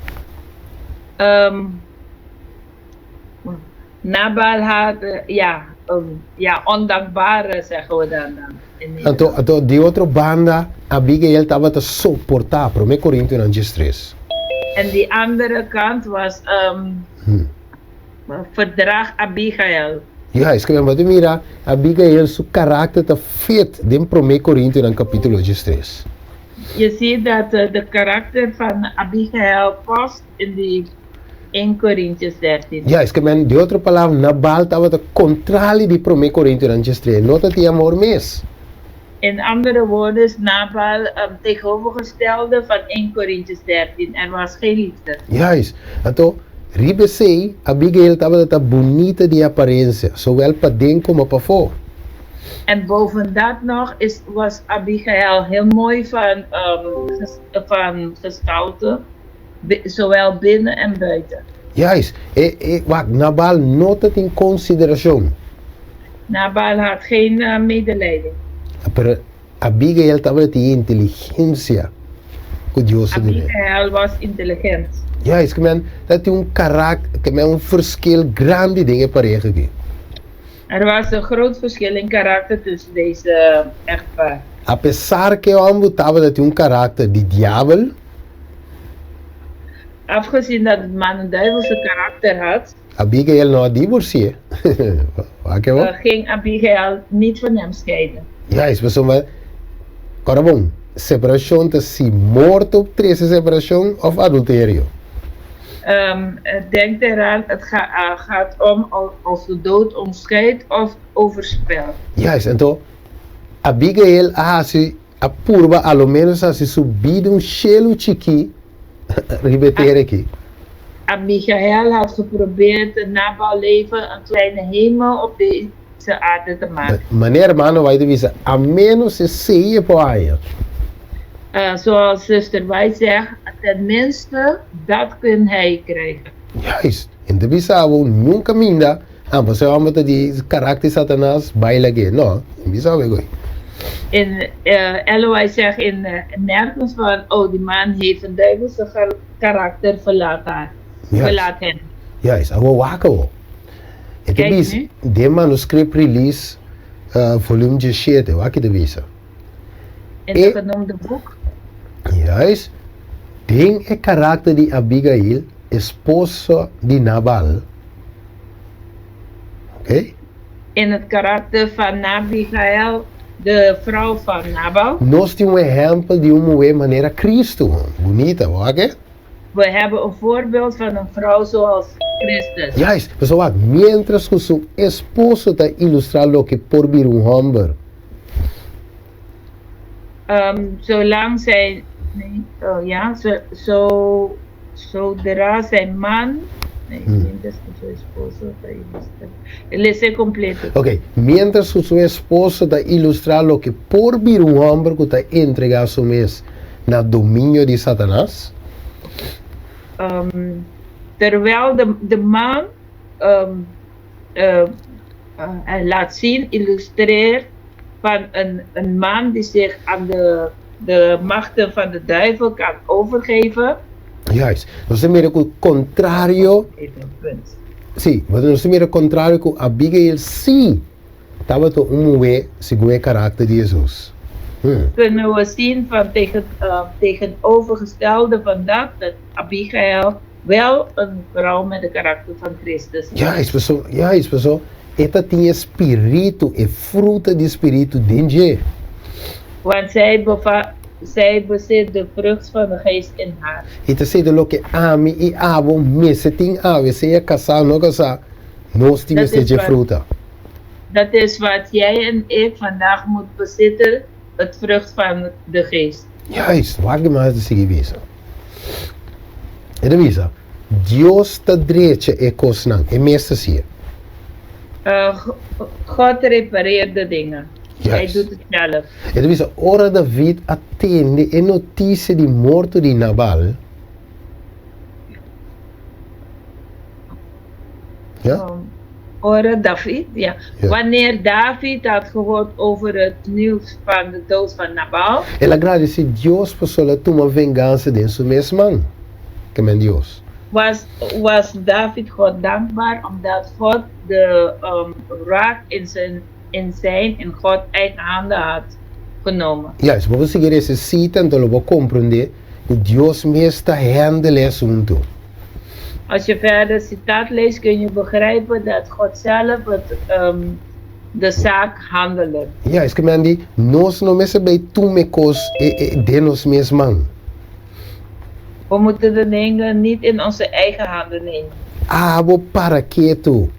Nabal had, ja, ja, ondankbare zeggen we dan dan in Anto, Nederland. anto di otro banda, Abigail tabata soportá, Promé Korintionan diestres. En die andere kant was verdraag Abigail. Juist, ke men bo ta mira, Abigail su karakter ta fit den Promé Korintionan kapítulo diestres. Je ziet dat de karakter van Abigail past in die 1 Corinthians 13. Juist, ke men, di otro palabra, Nabal tabata kontrali di Promé Korintionan diestres, e no ta tin amor mes. In andere woorden is Nabal tegenovergestelde van 1 Corinthians 13, er was geen liefde. Juist. Anto, riba esei, Abigail tabata ta bunita di aparensia, zowel paden komo pafó. En boven dat nog is, was Abigail heel mooi van, van gestalte, zowel binnen en buiten. Juist. E, e, wak, Nabal no ta tin konsiderashon. Nabal had geen medelijden. Pero Abigail tabata tin e inteligensia ku Dios a dun'é. Abigail was inteligent. Juist, ke men ta tin un karak, ke men un ferskil grandi den e pareha aki. Er was een groot verschil in karakter tussen deze echtpaar. Apesar ku e hòmber tabata tin un karakter di diabel. Afgezien dat het man een duivelse karakter had. Abigail no a divorsi'é. Wak e bo? Ging Abigail niet van hem scheiden. Juist, pasobra ora bon, separashon ta si morto trese separashon òf adulterio. Denk eraan, het gaat om als de dood ons scheidt of overspel. Juist, anto Abigail a hasi, a purba a lo menos hasi su bida un shelu chikí riba e tera aki. Abigail had geprobeerd Nabal leven een kleine hemel op deze aarde te maken. Manera hermano White a bisa, a menos esei e por haña. Zoals zuster White zegt, tenminste dat kun hij krijgen. Juist, en ta bisa abo niun kaminda, ah, pasobra e hòmber ta di karakter di Satanas, bai lag'é. No, e bisa abo e goi. In Ellen White zegt in nergens van, oh, die man heeft een duivelse karakter, verlaat haar. Verlaat hem. Juist, abo wak abo. E ta bisa, den manuscript release volume diesshete, wak e ta bisa. In de genoemde boek. Juist, den e karakter di Abigail, esposo di Nabal. Oké? In het karakter van Abigail, de vrouw van Nabal. Nos tin un ehèmpel di un muhé manera Cristo, bunita, bo wak e? We hebben een voorbeeld van een vrouw zoals Christus. Juist, pasobra wak, miéntras ku su esposo ta ilustrá loke por bira un hòmber. Zolang zijn, nee, oh ja, zo, zo, zodra zijn man, nee, mientras ku su esposo ta ilustrá, lese kompleto. Ok, miéntras ku su esposo ta ilustrá loke por bira un hòmber ku ta entregá su mes na dominio di Satanas. Terwijl de, de man laat zien, illustreert van een, een man die zich aan de, de machten van de duivel kan overgeven. Juist. Nos ta mira ku kontrario. Even een punt. Sí, nos ta mira kontrario ku Abigail sí tabata un muhé segun e karakter di Hesus. Kunnen we zien van tegen, tegenovergestelde van dat, dat Abigail wel een vrouw met de karakter van Christus was. Juist, paso, juist, paso e ta tin e spiritu, e fruta di spiritu den dje. Want zij beva, zij bezit de vrucht van de geest in haar. I ta sede loke ami i abo mester tin awe, sea kasá o no kasá, nos tin Dat mester is dje wat, fruta. dat is wat jij en ik vandaag moet bezitten, het vrucht van de geest. Juist, wak di mas ta sigui bisa. E ta bisa, Dios ta drecha e kosnan, e mes ta si'e. God repareert de dingen. Hij Juist. doet het zelf. E ta bisa, ora David a tende e notisia di morto di Nabal. Ja? Ora David, ja. Ja. Wanneer David had gehoord over het nieuws van de dood van Nabal. El a gradisí Dios pasobra el a tuma vengansa den su mes man. Ke men Dios. Was, was David God dankbaar omdat God de wraak in zijn, in zijn en God eigen handen had genomen. Juist, bo por sigui resa e sita anto lo bo komprondé ku Dios mes ta handle e asuntu. Als je verder citaat leest kun je begrijpen dat God zelf het, de zaak handelen. Juist, ke men di, nos no mester bay tuma e kos e, e den nos mes man. We moeten de dingen niet in onze eigen handen nemen. Abo para ketu,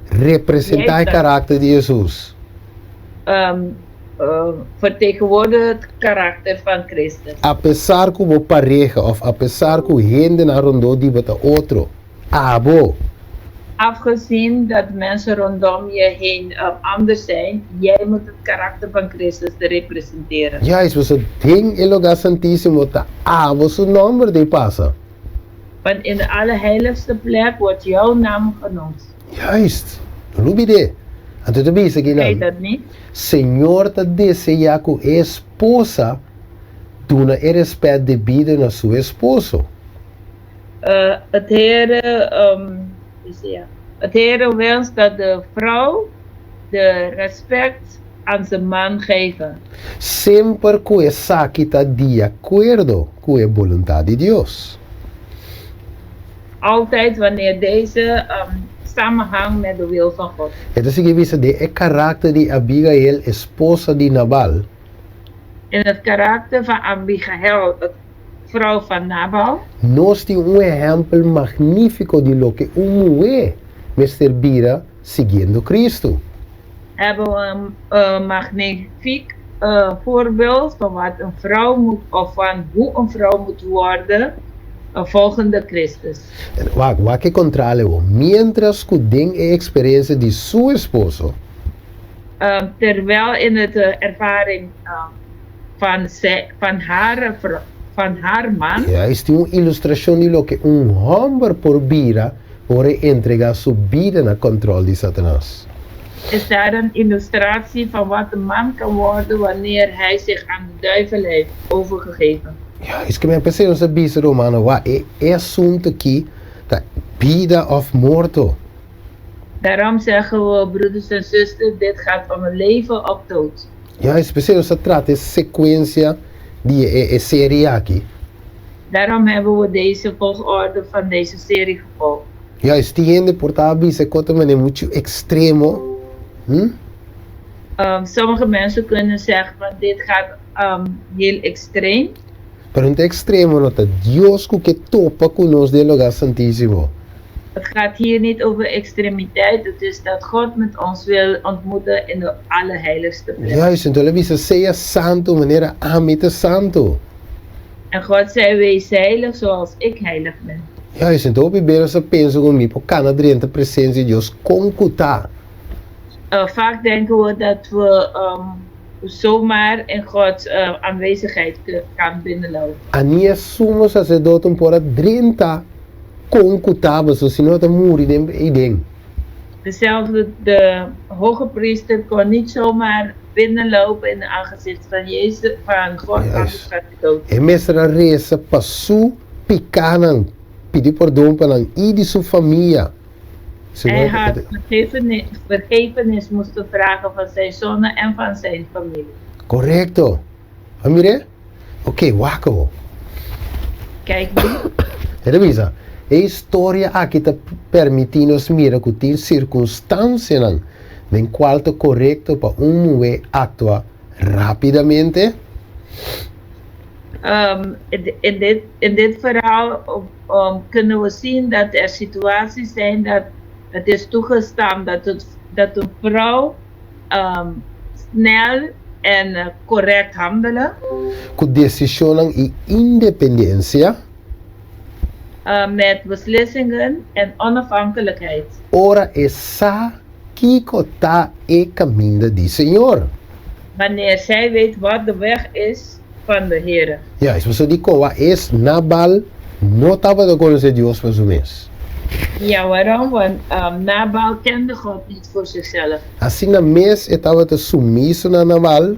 representá e karakter di Hesus. Vertegenwoordig het karakter van Christus. Apesar ku bo pareha òf apesar ku hendenan rondó di bo ta otro, abo. Afgezien dat mensen rondom je heen anders zijn, jij moet het karakter van Christus representeren. Juist, pasobra den e lugá santísimo ta abo su nòmber dei pasa. Want in de allerheiligste plek wordt jouw naam genoemd. Juist! No lubid'é. Anto ta bisa Vergeet kinan, dat niet. Señor ta deseá ku e esposa duna e rèspèt debido na su esposo. Het Heere, deseá. Het Heere wenst dat de vrouw de respect aan zijn man geven. Semper ku esaki ta di akuerdo ku e boluntat di Dios. Altijd wanneer deze samenhangt met de wil van God. E ta sigui bisa den e karakter di Abigail, esposa di Nabal. In het karakter van Abigail, het vrouw van Nabal. Nos tin un ehèmpel magnífiko di loke un muhé mester bira siguiendo Kristu. Hebben we een magnifiek voorbeeld van wat een vrouw moet of van hoe een vrouw moet worden volgende Christus. Wak, wak e kontrale awor. Miéntras ku den e eksperensia di su esposo. Terwijl in het ervaring van zij, van haar, van haar man. Juist tin un ilustrashon di loke un hòmber por bira ora e entregá su bida na kòntròl di Satanas. Is daar een illustratie van wat een man kan worden wanneer hij zich aan de duivel heeft overgegeven. Juist, ke men p'esei nos a bisa Romano, wak, e e asuntu aki ta bida òf morto. Daarom zeggen we, broeders en zusters, dit gaat om een leven of dood. Juist, p'esei nos a trata e sekuensia di e e serie aki. Daarom hebben we deze volgorde van deze serie gevolgd. Juist, tin hende por ta a bisa ku ta manera muchu ekstremo, hm? Sommige mensen kunnen zeggen van dit gaat heel extreem. Pero no ta ekstremo no, ta Dios ku ke topa ku nos den e lugá santísimo. Het gaat hier niet over extremiteit, het is dat God met ons wil ontmoeten in de allerheiligste plek. Juist, enton el a bisa, Sea santu manera ami ta santu. En God zei, Wees heilig zoals ik heilig ben. Juist, enton hopi bes nos a pensa ku mi por kana drenta presensia di Dios kon ku ta. Vaak denken we dat we zomaar in Gods aanwezigheid kan binnenlopen. Ani e sumo saserdote por a drenta kon ku ta, pasobra si no e ta muri den eiden. Dezelfde de hogepriester kon niet zomaar binnenlopen in de aangezicht van Jezus, van God, anders gaat hij dood. E mester a resa pa su pikánan, pidi pordon pa nan i di su famia. Hij had vergevenis moesten vragen van zijn zonden en van zijn familie. Korekto. A mir'é? Oké, wak awo. Kijk nu. E ta bisa, E historia aki ta permití nos mira ku tin sirkunstansianan den kual ta korekto pa un muhé aktua rápidamente. In dit, in dit verhaal kunnen we zien dat er situaties zijn dat het is toegestaan dat, het, dat een vrouw snel en correct handelen. Ku desishonnan i independensia. Met beslissingen en onafhankelijkheid. Ora e sa kiko ta e kaminda di Señor. Wanneer zij weet wat de weg is van de Heere. Juist, pasobra di koa es Nabal no tabata konosé Dios pa su mes. Ja, waarom? Want Nabal kende God niet voor zichzelf. Asina mes e tabata sumiso na Nabal.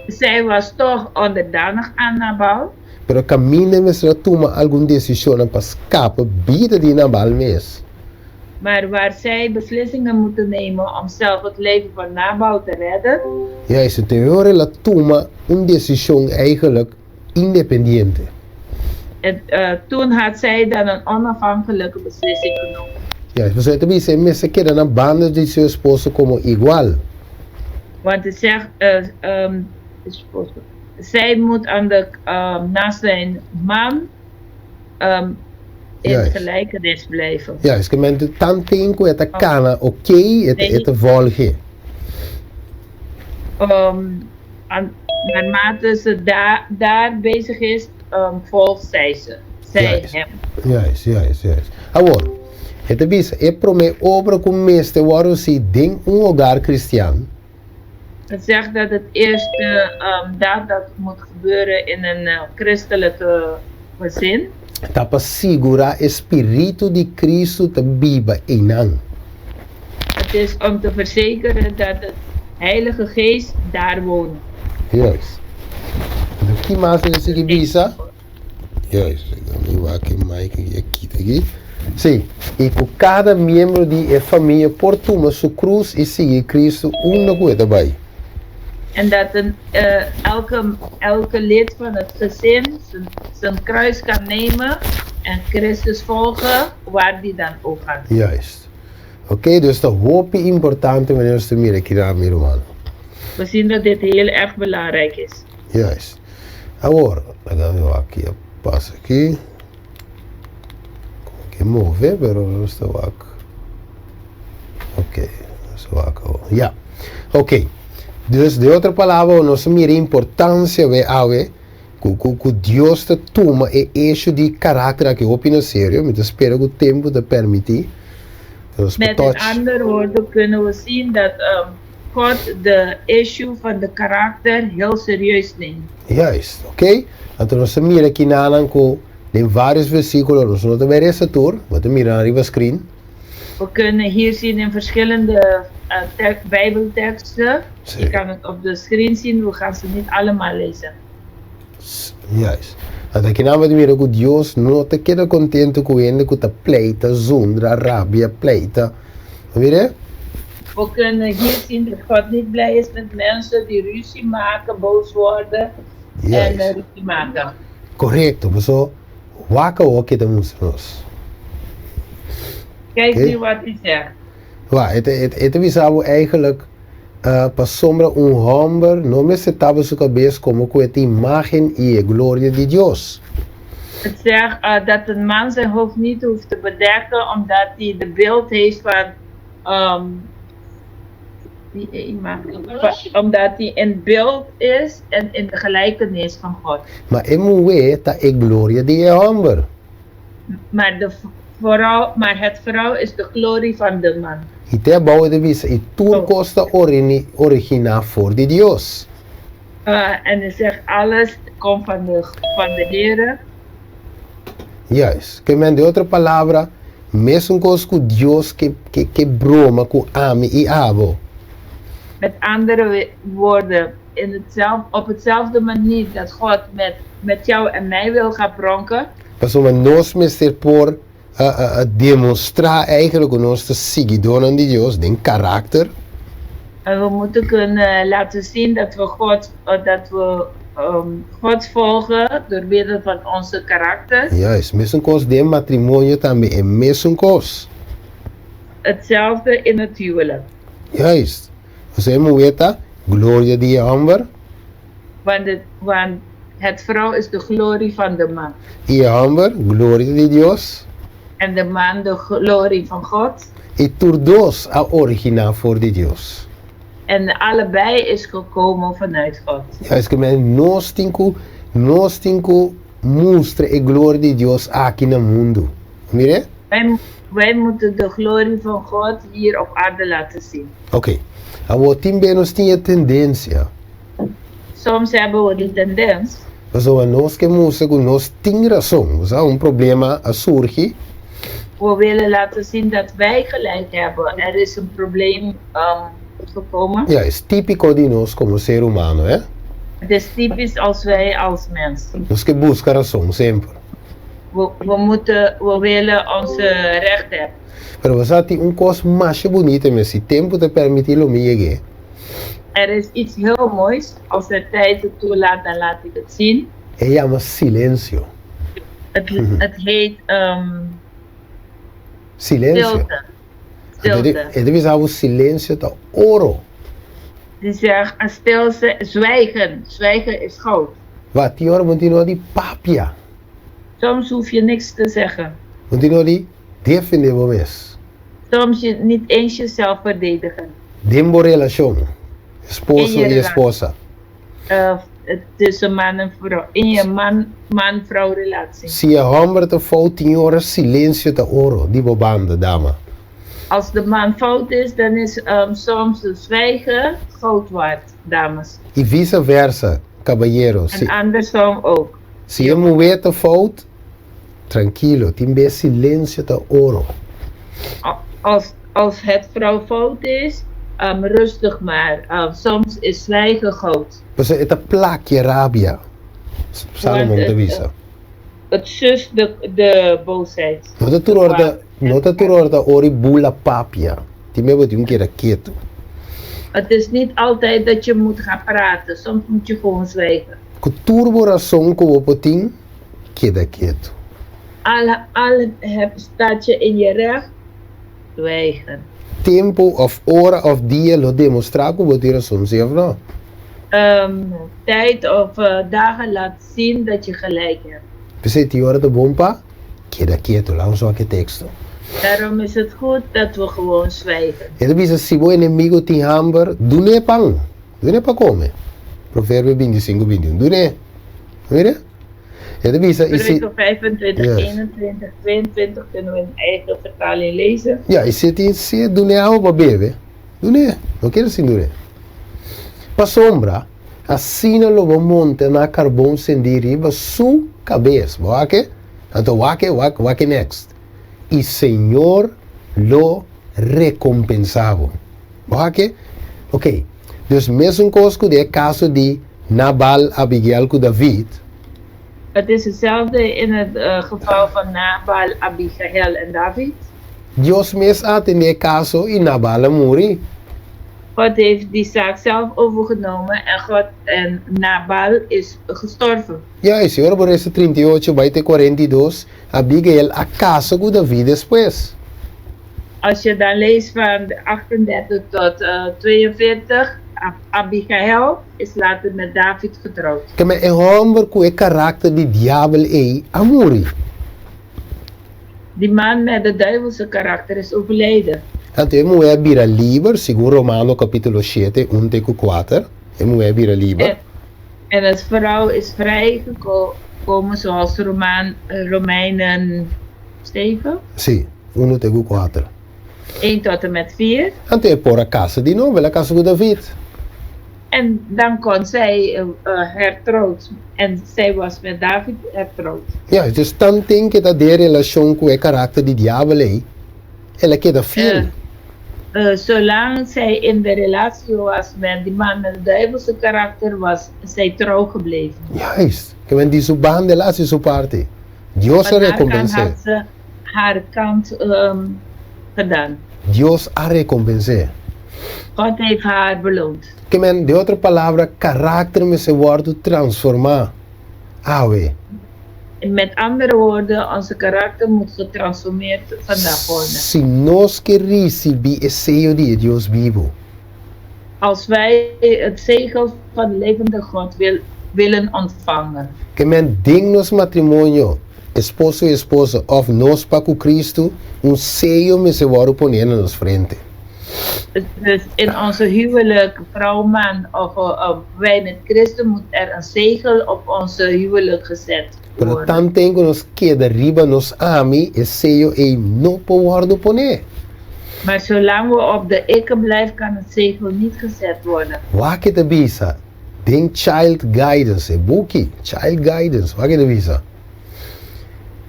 Zij was toch onderdanig aan Nabal. Pero kaminda e mester a tuma algun desishonnan pa skapa bida di Nabal mes. Maar waar zij beslissingen moeten nemen om zelf het leven van Nabal te redden. Juist, e ora el a tuma un desishon eigenlijk independiente. En toen had zij dan een onafhankelijke beslissing genomen. Juist, pasobra e ta bisa e mester keda na banda di su esposo komo igual. Want het zegt, esposo, zij moet aan de, naast zijn man in gelijkenis blijven. Juist, ke men tanten ku e ta kana oké, e ta volge. Naarmate ze daar bezig is, volgt zij ze, zij hem. Juist, juist, juist. Awor, e ta bisa, e promé obra ku mester wòrdu hasi den un hogar kristian. Het zegt dat het eerste daad dat moet gebeuren in een christelijke gezin. Ta pa sigurá e spiritu di Kristu ta biba einan. Het is om te verzekeren dat de Heilige Geest daar woont. Juist. Anto ki mas mi ta sigui bisa? Juist, mi wak e mic aki a kita aki. Sí, i ku kada miembro di e famia por tuma su krus i sigui Kristu unda ku e ta bai. En dat een elke elke lid van het gezin zijn kruis kan nemen en Christus volgen waar die dan ook gaat. Juist. Oké, dus ta hopi importante manera nos ta mira aki na mi rumannan. We zien dat dit heel erg belangrijk is. Juist. Awor, laga mi wak aki a pasa aki. Como ke move, pero nos ta wak. Oké, nos ta wak awor. Ya. Oké. Dus den otro palabra nos ta mira e importancia we awe ku ku ku Dios ta tuma e hecho di karakter aki hopi na serio. Mi ta spera ku tempu ta permití. Nos por Met touch. andere woorden kunnen we zien dat God de issue van de karakter heel serieus neemt. Juist, oké. Anto nos ta mira kinanan ku den varios versikulo, nos no ta bai resa tur, bo ta mira nan riba screen. We kunnen hier zien in verschillende bijbelteksten. Sí. Je kan het op de screen zien, we gaan ze niet allemaal lezen. Juist. Anto kinan bo ta mira ku Dios no ta keda kontentu ku hende ku ta pleita, zundra, rabia, pleita. Bo mira? We kunnen hier zien dat God niet blij is met mensen die ruzie maken, boos worden en ruzie maken. Korekto, paso wak awor ke ta mustra nos. Kijk nu wat hij zegt. Wa, e ta, e ta bisa bo eigenlijk pasobra un hòmber no mester taba su kabes komo ku e ta imágen i e gloria di Dios. Het zegt dat een man zijn hoofd niet hoeft te bedekken omdat hij de beeld heeft van die imago, omdat hij in beeld is en in de gelijkenis van God. Ma e muhé ta e gloria di e hòmber. Maar, de vrouw, maar het vrouw is de glorie van de man. I te abou e ta bisa, I tur kos ta originá for di Dios. En e zegt, alles komt van de, van de Heere. Juist. Ke men, den otro palabra, mesun kos ku Dios ke ke ke broma ku ami i abo. Met andere woorden, in hetzelfde, op hetzelfde manier dat God met, met jou en mij wil gaan pronken. Pasobra nos mester por demostrá eigenlijk ku nos ta siguidónan di Dios den karakter. En we moeten kunnen laten zien dat we God, dat we God volgen door middel van onze karakter. Juist, mesun kos den matrimonio tambe e mesun kos. Hetzelfde in het huwelijk. Juist. Pasobra e muhé ta gloria di e hòmber. Want het, want het vrouw is de glorie van de man. I e hòmber, gloria di Dios. En de man de glorie van God. I tur dos a originá for di Dios. En allebei is gekomen vanuit God. Juist ke men nos tin ku nos tin ku mustra e gloria di Dios aki na mundu. Mir'é? Wij, wij moeten de glorie van God hier op aarde laten zien. Oké. Awor tin be nos tin e tendensia. Soms hebben we de tendens. Pasobra nos ke mustra ku nos tin rason. Bo sa, un problema a surgi. We willen laten zien dat wij gelijk hebben. Er is een probleem gekomen. Ja, es típiko di nos komo ser humano, hè? Het is typisch als wij als mens. Nos ke buska rason semper. We, we moeten, we willen onze recht hebben. Pero bo sa tin un kos masha bunita mes, si tempu ta permití lo mi yeg'é. Er is iets heel moois, als de tijd het toelaat dan laat ik het zien. E yama silensio. Het, het heet Silensio. stilte. Stilte. E ta bisa bo silensio ta oro. Die zegt, stil zwijgen, zwijgen is goud. Wa tin ora bo no tin ora di papia. Soms hoef je niks te zeggen. Bo no tin ora di defendé bo mes. Soms je niet eens jezelf verdedigen. Den bo relashon, esposo In je i esposa. Tussen man en vrouw, in je man, man-vrouw relatie. Si e hòmber ta fout tin ora silensio ta oro di bo banda, dama. Als de man fout is, dan is soms de zwijgen goud waard, dames. I visa versa, kabayero. En andersom ook. Si e muhé ta fout, trankilo, tin bes silensio ta oro. Als, als het vrouw fout is, rustig maar. Soms is zwijgen goud. Pasobra e ta plakia rabia, Salomon ta bisa. Het sust de, de boosheid. No ta tur ora ta, no ta tur ora ta ora i bula papia. Tin bes bo tin un keda ketu. Het is niet altijd dat je moet gaan praten, soms moet je gewoon zwijgen. Ku tur bo rason ku bo por tin, keda ketu. Al, al heb, staat je in je recht, zwijgen. Tempu òf ora òf dia lo demostrá ku bo tin rason, sí òf nò? Tijd of dagen laat zien dat je gelijk hebt. P'esei tin ora ta bon pa keda ketu. Laga nos wak e teksto. Daarom is het goed dat we gewoon zwijgen. E ta bisa, Si bo enemigu tin hamber, dun'é pan. Dun'é pa kome. Proverbio 25, 21. Dun'é. Mira? E ta bisa, i si. Spreuken 25, 21, 22 kunnen we in eigen vertaling lezen. Ja, i si e tin sed, dun'é awa pa bebe. Dun'é. No kere sin dun'é. Pasobra, asina lo bo monta na karbon sendí riba su kabes. Bo wak e? Anto wak e, wak, wak e next. I Señor lo rekompensá bo. Bo wak e? Oké. Dus mesun kos ku den e kaso di Nabal, Abigail ku David. Het is hetzelfde in het geval van Nabal, Abigail en David. Dios mes a atendé e kaso i Nabal a muri. God heeft die zaak zelf overgenomen en God en Nabal is gestorven. Ja, i si ora bo resa 38 bai te 42, Abigail a kasa ku David despues. Als je dan leest van 38 tot 42, Abigail is later met David getrouwd. Keme e hòmber ku e karakter di diabel ei a muri. Die man met de duivelse karakter is overleden. Anto e muhé a bira liber, segun Romano kapítulo shete, un te ku kuater, e muhé a bira liber. En het vrouw is vrijgekomen zoals Roman, Romeinen 7. Sí, unu te ku kuater. 1 tot en met 4. Anto e por a kasa di nobo, el a kasa ku David. En dan kon zij hertrouwd en zij was met David hertrouwd. Ja, dus tanten ke ta den relashon ku e karakter di diabel ei, el a keda fiel. Zolang zij in de relatie was met die man met het duivelse karakter, was zij trouw gebleven. Juist, ke men di su banda el a hasi su parti. Dios a Van haar kant rekompens'é. had ze haar kant gedaan. Dios a rekompens'é. God heeft haar beloond. Ke men, den otro palabra, karakter mester wòrdu transformá awe. Met andere woorden, onze karakter moet getransformeerd vandaag worden. Si nos ke risibí e seyo di e Dios bibu. Als wij het zegel van de levende God wil, willen ontvangen. Ke men, den nos matrimonio, esposo i esposa, òf nos pa ku Kristu, un seyo mester wòrdu poné na nos frente. Dus in onze huwelijk, vrouw, man of wij met Christus, moet er een zegel op onze huwelijk gezet Pero worden. tanten ku nos keda riba nos ami, e seyo ei no por wòrdu poné. Maar zolang we op de ikke blijven, kan het zegel niet gezet worden. Wak e ta bisa? Den Child Guidance, e buki Child Guidance, wak e ta bisa?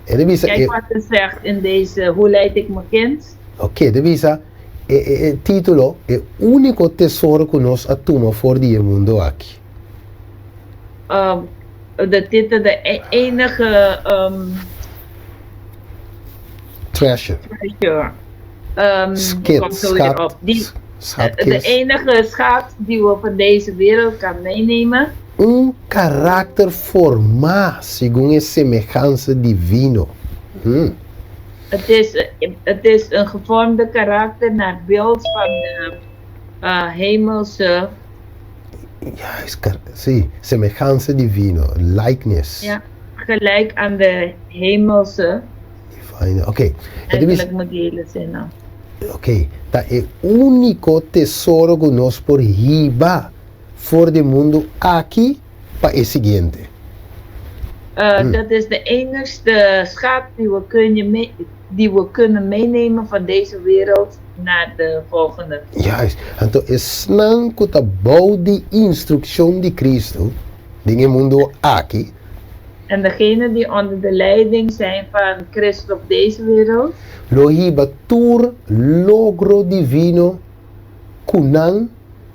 E ta bisa Kijk wat er zegt in deze Hoe leid ik mijn kind? Oké, e ta bisa e e título, E úniko tesoro ku nos a tuma for di e mundu aki. De titel De enige Treasure. Treasure. Skit, Komt zo weer skat, op. Die, de schatkist. enige schat die we van deze wereld kan meenemen. Un karakter formá segun e semehansa divino. Het is een gevormde karakter naar beeld van de hemelse. Juist, sí, semehansa divino, likeness. Ja, gelijk aan de hemelse. Divine, oké. E ta bisa. Eigenlijk moet die hele zin nou. Oké, ta e úniko tesoro ku nos por hiba for di mundu aki pa e siguiente. Dat is de enigste schat die we kunnen mee, die we kunnen meenemen van deze wereld naar de volgende. Juist. Anto esnan ku ta bou di instrukshon di Kristu den e mundu aki. En degenen die onder de leiding zijn van Christus op deze wereld. Lo hiba tur logro divino ku nan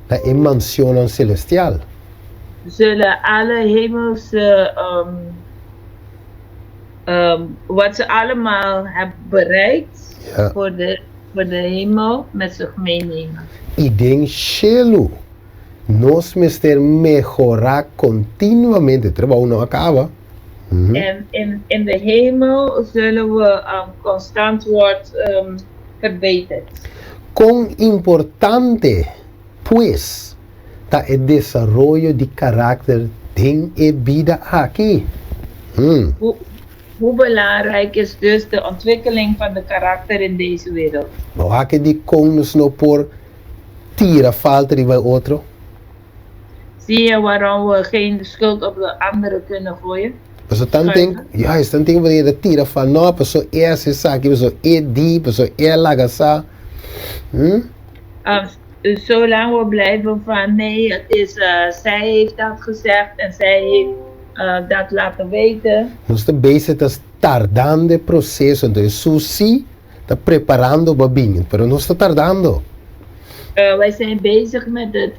na e mansionnan selestial. Zullen alle hemelse, wat ze allemaal hebben bereikt voor de hemel met zich meenemen. I den shelu nos mester mehorá kontinuamente, trabou no a kaba. En in de hemel zullen we constant worden verbeterd. Kon importante, pues, ta e desaroyo di karakter den e bida aki? Hoe belangrijk is dus de ontwikkeling van de karakter in deze wereld? Bo a wak dikon nos no por tira falta riba e otro? Zie je waarom we geen schuld op de anderen kunnen gooien? Paso tanten, juist, tanten bo ta tira falta, no, paso e a hasi esaki, paso e di, paso e a laga sa. Zolang we blijven van nee, het is, zij heeft dat gezegd en zij heeft dat laten weten. Nos ta bezig ta tardando e proseso, anto Hesus sí ta preparando pa bini, pero nos ta tardando. Wij zijn bezig met het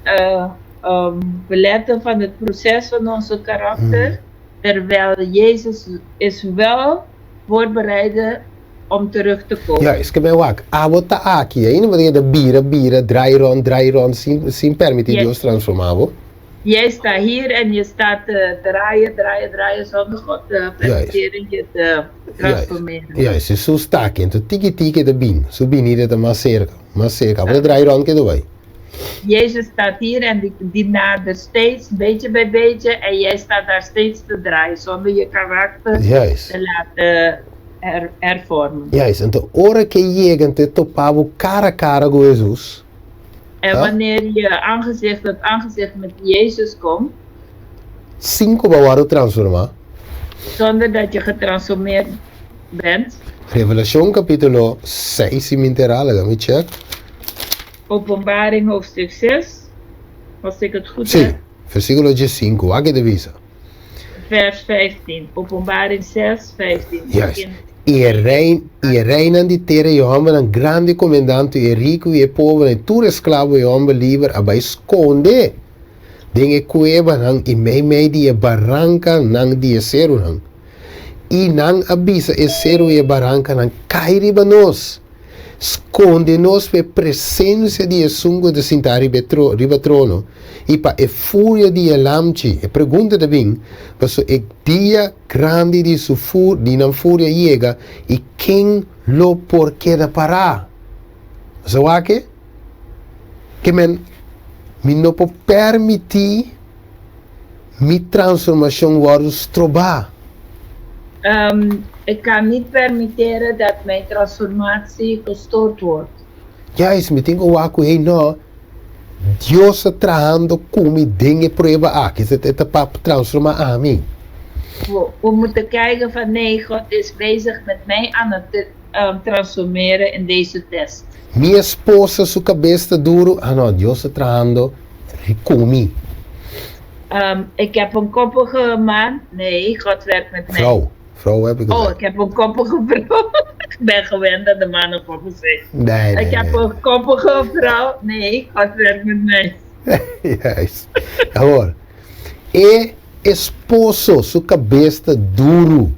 beletten van het proces van onze karakter, terwijl Jezus is wel voorbereiden om terug te komen. Ja, es ke men wak, abo ta aki, ainda bo ta keda bira, bira, draai rond, draai rond, sin, sin permití Dios transformá bo. Jij staat hier en je staat te draaien, draaien, draaien zonder God te permitteren je te transformeren. Juist, Hesus ta aki, enton tiki tiki e ta bin, su binida ta mas serka, mas serka, abo ta draai rond ketu bai. Jezus staat hier en die nadert steeds, beetje bij beetje, en jij staat daar steeds te draaien zonder je karakter te laten hervormen. Juist, enton ora ku e yega anto e topa bo kara kara ku Hesus. En wanneer je aangezicht tot aangezicht met Jezus komt. Sin ku bo a wòrdu transformá. Zonder dat je getransformeerd bent. Revelashon kapítulo seis si mi enterá, laga mi chèk. Openbaring hoofdstuk 6, als ik het goed Sí, heb. versíkulo diesinku, wak e ta bisa? Vers 15, Openbaring 6, 15. Juist. I e rei, i e reinan di tera i e hòmbernan grandi i komendante i e riku i e pobernan i tur esklabo i e hòmber liber a bai skonde den e kuebanan i meimei di e barankanan di e serunan. I nan a bisa e seru i e barankanan, Kai riba nos! Skonde nos pa e presensia di esun ku ta sintá riba e tro, riba trono, i pa e furia di e Lamchi. E pregunta ta bin, pasobra e dia grandi di su fur, di nan furia yega, i ken lo por keda pará? Bo sa wak e? Ke men, mi no por permití mi transformashon wòrdu strobá. Ik kan niet permitteren dat mijn transformatie gestoord wordt. Juist, mi tin ku wak ku hey no, Dios ta trahando ku mi den e prueba aki, e ta pa transformá ami. We moeten kijken van nee, God is bezig met mij aan het transformeren in deze test. Mi esposa su kabes ta duru, ah no, Dios ta trahando ku mi. Ik heb een koppige man. Nee, God werkt met mij. Vrouw. Vrouw heb ik Oh, gezegd. ik heb een koppige vrouw. Ik ben gewend dat de mannen koppig zijn. Nee, nee, Ik heb nee. een koppige vrouw. Nee, God werkt met mij. Juist. Awor, e esposo su kabes ta duru.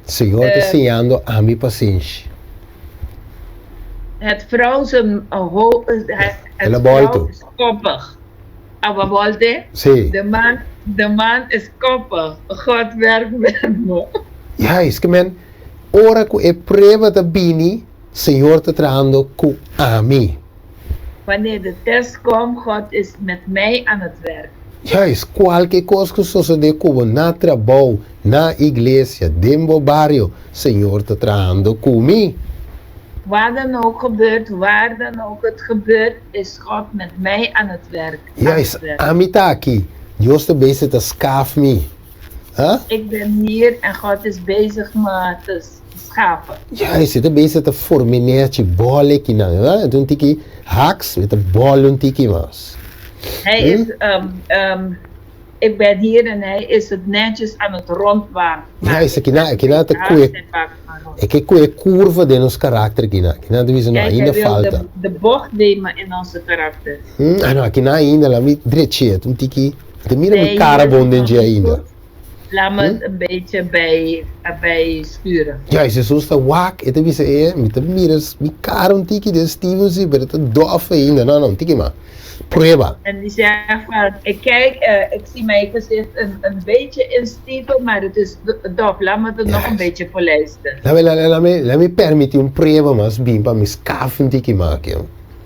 Señor ta siñando ami pasenshi. Het vrouw zijn ho, het, El a het bolto. vrouw is koppig. Awa bolte? Sí. De man is koppig. God werkt met me. Juist, ke men ora ku e prueba ta bini, Señor ta trahando ku ami. Wanneer de test komt, God is met mij aan het werk. Juist, kualke kos ku sosodé ku bo na trabou, na iglesia, den bo bario, Señor ta trahando ku mi. Waar dan ook gebeurt, waar dan ook het gebeurt, is God met mij aan het werk. Aan Juist, het werk. ami ta aki, Dios ta bezig ta skaf mi. Huh? Ik ben hier en God is bezig me te schaven. Juist, e ta bezig ta forme nechi bòl akinan. Huh? E ta un tiki haks, e ta bòl un tiki mas. Hij is, ik ben hier en hij is het netjes aan het rondmaken. Juist, akinan, akinan ta kue, e ke kue kurva den nos karakter akinan. Akinan ta bisa, no, Kijk, ainda hij wil falta. de bocht nemen in onze karakter. Ah, no, akinan ainda, la mi drechi, un tiki, ta mira mi Nee, cara hier is bon den het dje nog niet ainda. goed. Laat me het een beetje bij sturen. Juist, Jesus ta wak, e ta bisa e, mi ta mira mi cara un tiki den Steven si, pero ta dof ainda. No, no, un tiki mas. Prueba. En die zegt van, ik kijk, ik zie mijn gezicht een beetje in Steven, maar het is dof. Laat me het nog een beetje polijsten. Laat me, laat, laat me, laat me permiti un prueba mas bin pa mi skaf un tiki mas aki.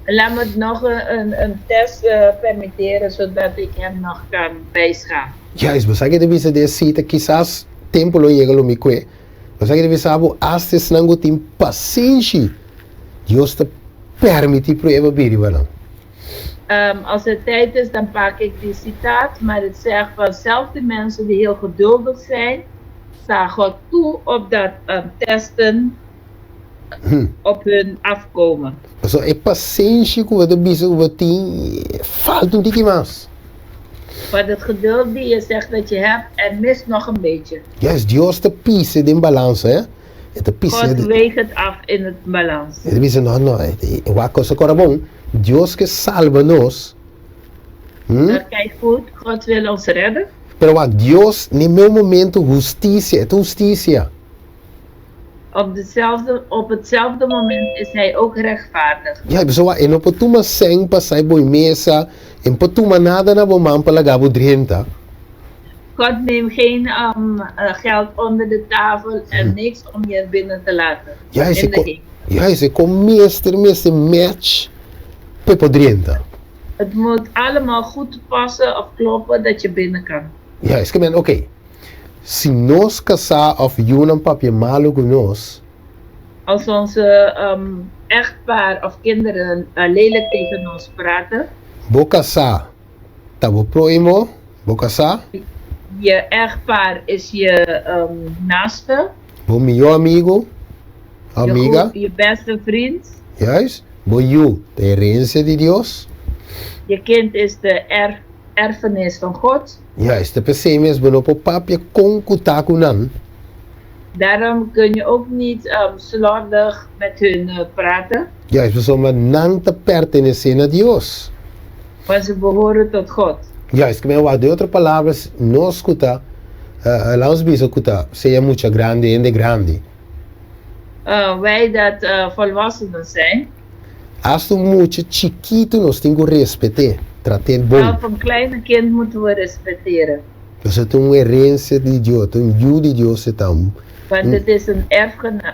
Laat me het nog een test permitteren, zodat ik hem nog kan bijschaven. Juist, bo sa ke ta bisa den cita, kisas tempo lo yega lo mi kue. Bo sa ke ta bisa bo hasta esnan ku tin pasenshi, Dios ta permiti prueba bini riba nan. Als het tijd is, dan pak ik die citaat, maar het zegt van zelf de mensen die heel geduldig zijn, sta God toe op dat testen op hun afkomen. Pasobra e pasenshi ku bo ta bisa ku bo tin, falta un tiki mas. Want het geduld die je zegt dat je hebt, er mist nog een beetje. Juist, Dios ta pisa den balansa, eh? E ta pisa God weegt het af in het balans. E ta bisa, no, no, e wak cosa kora bon. Dios ke salba nos. Kijk goed, God wil ons redden. Pero wak, Dios, n'e meu momento, hustisia, e ta hustisia. Op hetzelfde moment is hij ook rechtvaardig. Ja, pasobra e no por tuma sèn pa sai bo mesa, e no por tuma nada na bo man pa laga bo drenta. God neemt geen geld onder de tafel en niks om je binnen te laten. Juist, In de hemel. Juist, e kon mester mester match pa e por drenta. Het moet allemaal goed passen of kloppen dat je binnen kan. Juist, ke men, oké. Si nos kasá òf yunan papia malu ku nos. Als onze echtpaar of kinderen lelijk tegen ons praten. Bo kasá ta bo próhimo, bo kasá. Je echtpaar is je naaste. Bo mihó amigu, amiga. Je beste vriend. Juist, bo yu ta herensia di Dios. Je kind is de erfenis van God. Juist, ta p'esei mes bo no por papia kon ku ta ku nan. Daarom kun je ook niet slordig met hun praten. Juist, pasobra nan ta pertenesé na Dios. Want ze behoren tot God. Juist, ku men wak den otro palabras, nos ku ta, laat ons bisa ku ta sea mucha grandi, hende grandi. Wij dat volwassenen zijn. Hasta un mucha chikitu nos tin ku respet'é, trat'é bon. Zelf een kleine kind moeten we respecteren. Pasobra ta un herensia di Dios, ta un yu di Dios e ta. Want het is een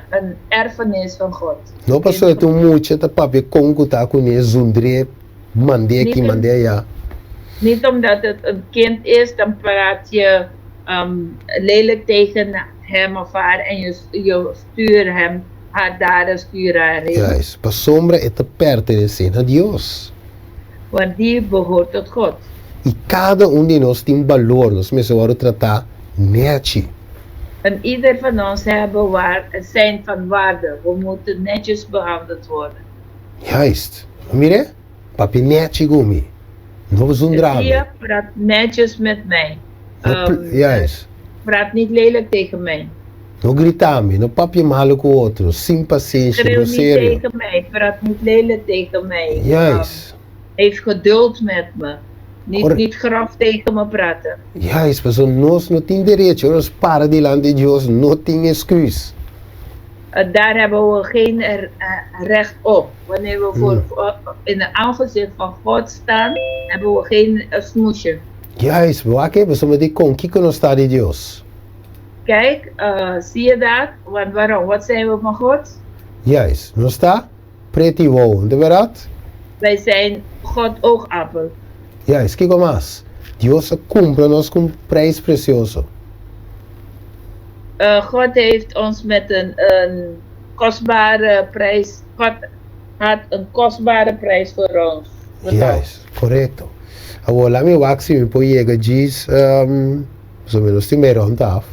een erfenis van God. No pasobra ta un mucha ta papia kon ku ta kuné, zundr'é, mand'é aki, mand'é ayá. Niet omdat het een kind is, dan praat je lelijk tegen hem of haar en je stuurt hem, haar daar en stuur haar heen. Juist, pasobra e ta pertenesé na Dios. Want die behoort tot God. I kada un di nos tin balor, nos mester wòrdu tratá nèchi. En ieder van ons hebben waar, zijn van waarde. We moeten netjes behandeld worden. Juist. Bo mir'é? Papia nèchi ku mi. No zundra Zie mi. je, praat netjes met mij. No pl- Juist. Praat niet lelijk tegen mij. No grita mi, no papia malu ku otro, sin pasenshi, Schreeuw niet groserio. tegen mij, praat niet lelijk tegen mij. Juist. Heeft geduld met me. Niet, niet grof tegen me praten. Juist, pasobra nos no tin derecho, ora nos para dilanti di Dios no tin excuus. Daar hebben we geen recht op. Wanneer we voor in het aangezicht van God staan, hebben we geen smoesje. Juist, bo wak e, pasobra dikon kiko nos ta di Dios? Kijk, zie je dat? Want waarom? Wat zijn we van God? Juist, nos ta pret'i wowo, no ta bèrdat? Wij zijn God oogappel. Juist, kiko mas? Dios a kumpra nos ku un preis presioso. God heeft ons met een kostbare prijs. God had een kostbare prijs voor ons betaald. Juist, korekto. Awor laat mi wak si mi por yega djis, pasobra nos tin mei rònt af.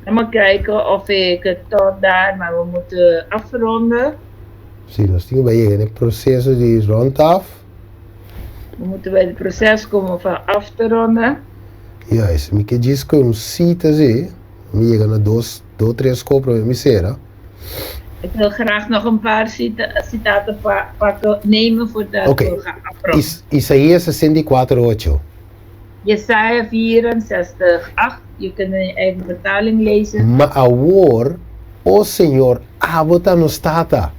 Laat me kijken of ik het tot daar, maar we moeten afronden. Si, nos tin ku bai yega na e proseso di rònt af. We moeten bij het proces komen van af te ronden. Juist, mi ke djis ku un sita si, mi yega na dos, dos, tres kos promé mi sera. Ik wil graag nog een paar citaten pakken, nemen voordat we gaan afronden. Isaías 64, 8. Jesaja 64, 8. Je kunt in je eigen vertaling lezen. Ma awor, o Señor, abo ta nos Tata.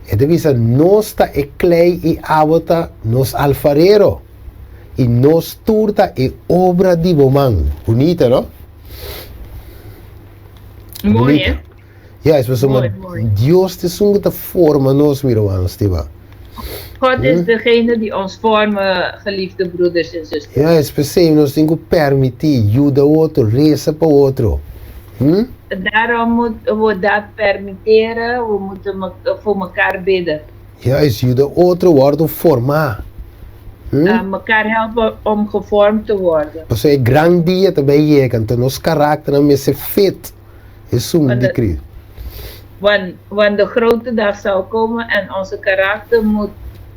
E ta bisa nos ta e klei i abo ta nos alfarero. I nos tur ta e obra di bo man. Bunita, no? Mooi, hè? Ja, es pasobra Mooi, mooi. Dios ta esun ku ta forma nos, mi ruman stimá. God is degene die ons vormen, geliefde broeders en zusters. Ja, es p'esei nos tin ku permití, yuda otro, resa pa otro. Daarom moeten we dat permitteren, we moeten voor elkaar bidden. Juist, yuda otro wòrdu formá. Mekaar helpen om gevormd te worden. Pasobra e gran dia ta bai yega, anto nos karakternan mester fit esun Want di Cristo. Want de grote dag zal komen en onze karakter moet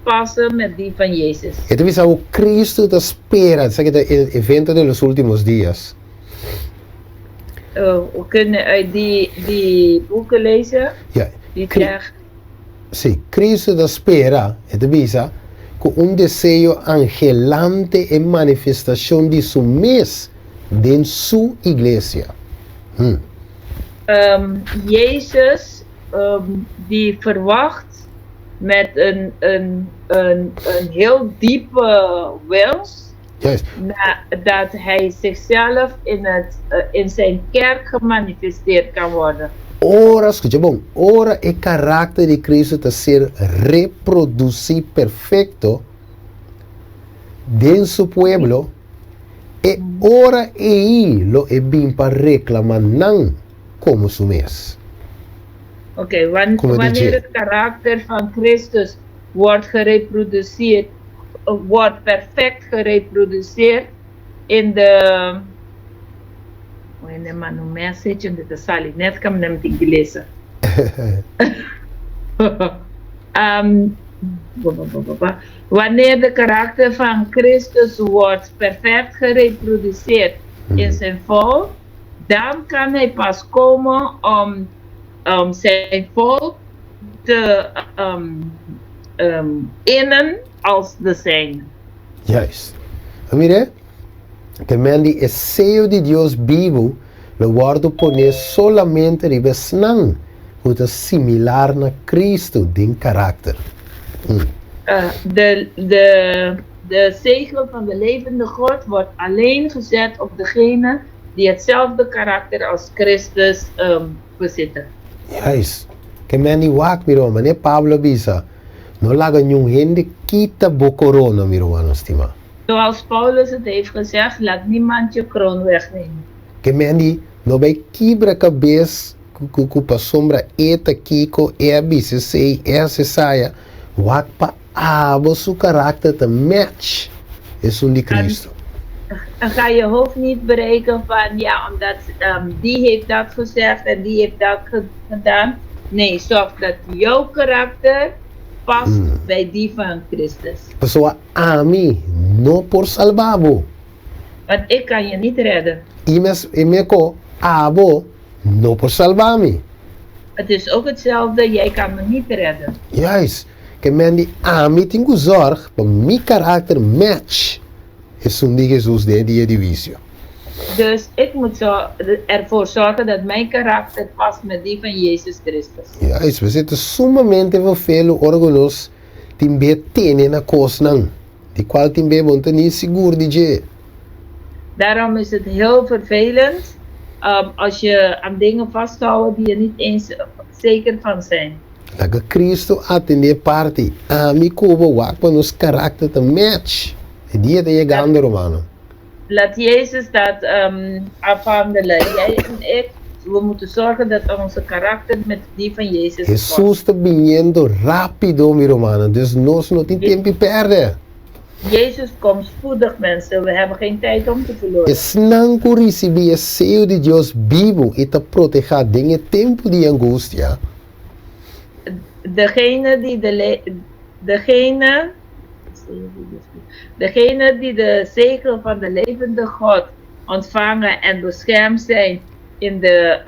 passen met die van Jezus. E ta bisa ku Cristo ta spera, esaki ta e evento de los últimos dias. We kunnen uit die boeken lezen, die zegt, Sí, Cristo ta spera, e ta bisa, ku un deseo anhelante e manifestashon di su mes den su iglesia. Jezus die verwacht met een heel diepe wens dat hij zichzelf in zijn kerk gemanifesteerd kan worden. Ora, skucha bon, ora e karakter di Cristo ta ser reprodusí perfekto den su pueblo, e ora ei lo e bin pa reklamá nan komo su mes. Oké, Como wanneer DJ. het karakter van Christus wordt gereproduceerd, wordt perfect gereproduceerd in de. In de manu message, en dit zal ik net kan hem die lezen. Wanneer de karakter van Christus wordt perfect gereproduceerd in zijn volk, dan kan hij pas komen om zijn volk te innen als de zijn. Juist. Mira, ke men di e seyo di Dios bibu lo wòrdu poné solamente riba esnan ku ta similar na Kristu den karakter. De zegel van de levende God wordt alleen gezet op degene die hetzelfde karakter als Christus bezitten. Juist. Ke men di wak, mi ruman, manera Pablo a bisa, no laga niun hende kita bo korona, mi rumannan stimá. Zoals Paulus het heeft gezegd, laat niemand je kroon wegnemen. Ke men di, no bai kibra kabes ku pasobra e ta kiko, e a bisa esei, e a hasi esaya, wak pa abo su karakter ta match esun di Cristo. En ga je hoofd niet breken van ja, omdat die heeft dat gezegd en die heeft dat gedaan. Nee, zorg dat jouw karakter past bij die van Christus. Pasobra ami no por salba bo. Want ik kan je niet redden. I mes i me ko abo no por salba mi. Het is ook hetzelfde, jij kan me niet redden. Juist, ke men di ami tin ku zorg pa mi karakter match esun di Jesus den e dia di huisio. Dus ik moet zo ervoor zorgen dat mijn karakter past met die van Jezus Christus. Juist, p'esei ta sumamente vervelu ora ku nos tin be tene na kosnan di kual tin be bo no ta ni sigur di dje. Daarom is het heel vervelend als je aan dingen vasthoudt die je niet eens zeker van zijn. Laga Cristo atendé e parti. Ami ku bo wak pa nos karakter ta match. E dia ta yegando, rumannan. Laat Jezus dat afhandelen. Jij en ik, we moeten zorgen dat onze karakter met die van Jezus past. Hesus ta biniendo rápido, mi rumannan, dus nos no tin tempu pèrdè. Jezus komt spoedig, mensen, we hebben geen tijd om te verloren. Esnan ku risibí e seyo di Dios bibu i ta protehá den e tempu di angustia. Degene die de degene Degene die de zegel van de levende God ontvangen en beschermd zijn in de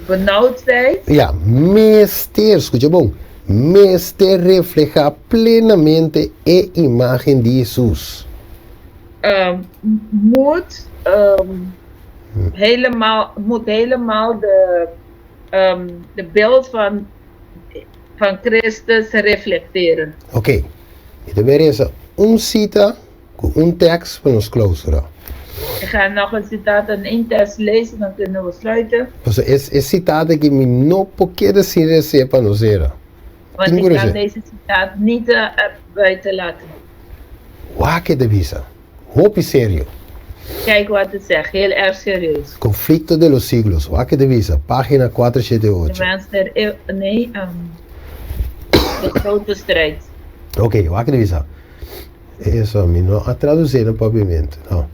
benauwdheid. Ya, mester, skucha bon, mester reflehá plenamente e imágen di Hesus. Moet helemaal, moet helemaal de, de beeld van, van Christus reflecteren. Ok, mi ta bay resa un sita ku un tekst pa nos klousura. Ik ga nog een citaat en een tekst lezen, dan kunnen we sluiten. Pasobra e e citaat aki mi no por keda sin res'é pa nos era. Want Tin ku ik kan res'é. deze citaat niet uh, buiten laten. Wak e ta bisa. Hopi serio. Kijk wat het zegt, heel erg serieus. Conflicto de los siglos, wak e ta bisa, pagina kuater shete De ocho. mens der eeuw, nee, um, de grote strijd. Ok, wak e ta bisa. Eso mi no a traduci na papiamento, no.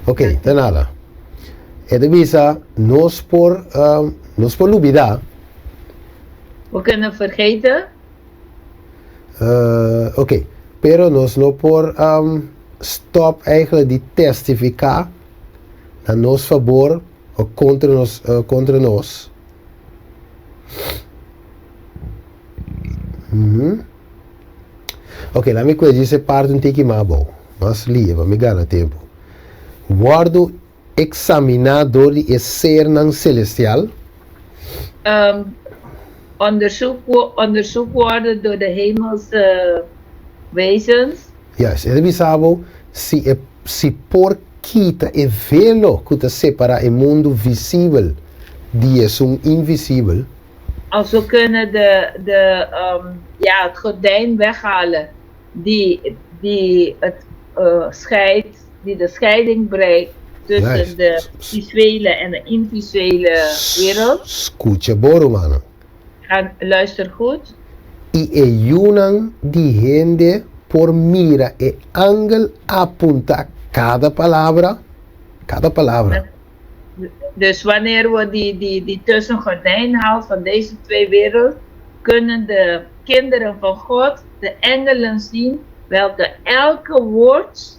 Ok, ta nada. E ta bisa, nos por, um, nos por lubida. We kunnen vergeten. Uh, ok, pero nos no por um, stop eigenlijk di testifica na nos favor o contra nos, uh, contra nos. Mm -hmm. Ok, laat mi kwe djis e parti un tiki mas abou, mas lie pa mi gana tempu. Wòrdu eksaminá dor di e sernan selestial. Um, onderzoek, onderzoek worden door de hemelse wezens. Juist, e ta bisa bo si e si por kita e velo ku ta separá e mundu visibel di esun invisibel. Als we kunnen de, de, um, ja, het gordijn weghalen die, die het uh, scheidt, die de scheiding brengt tussen Juist. de visuele en de invisuele wereld. Skucha bo, rumannan. Ga, luister goed. I e yunan di hende por mira e angel apuntá kada palabra, kada palabra. Dus wanneer we die, die, die tussengordijn haalt van deze twee werelden, kunnen de kinderen van God, de engelen zien, welke elke woord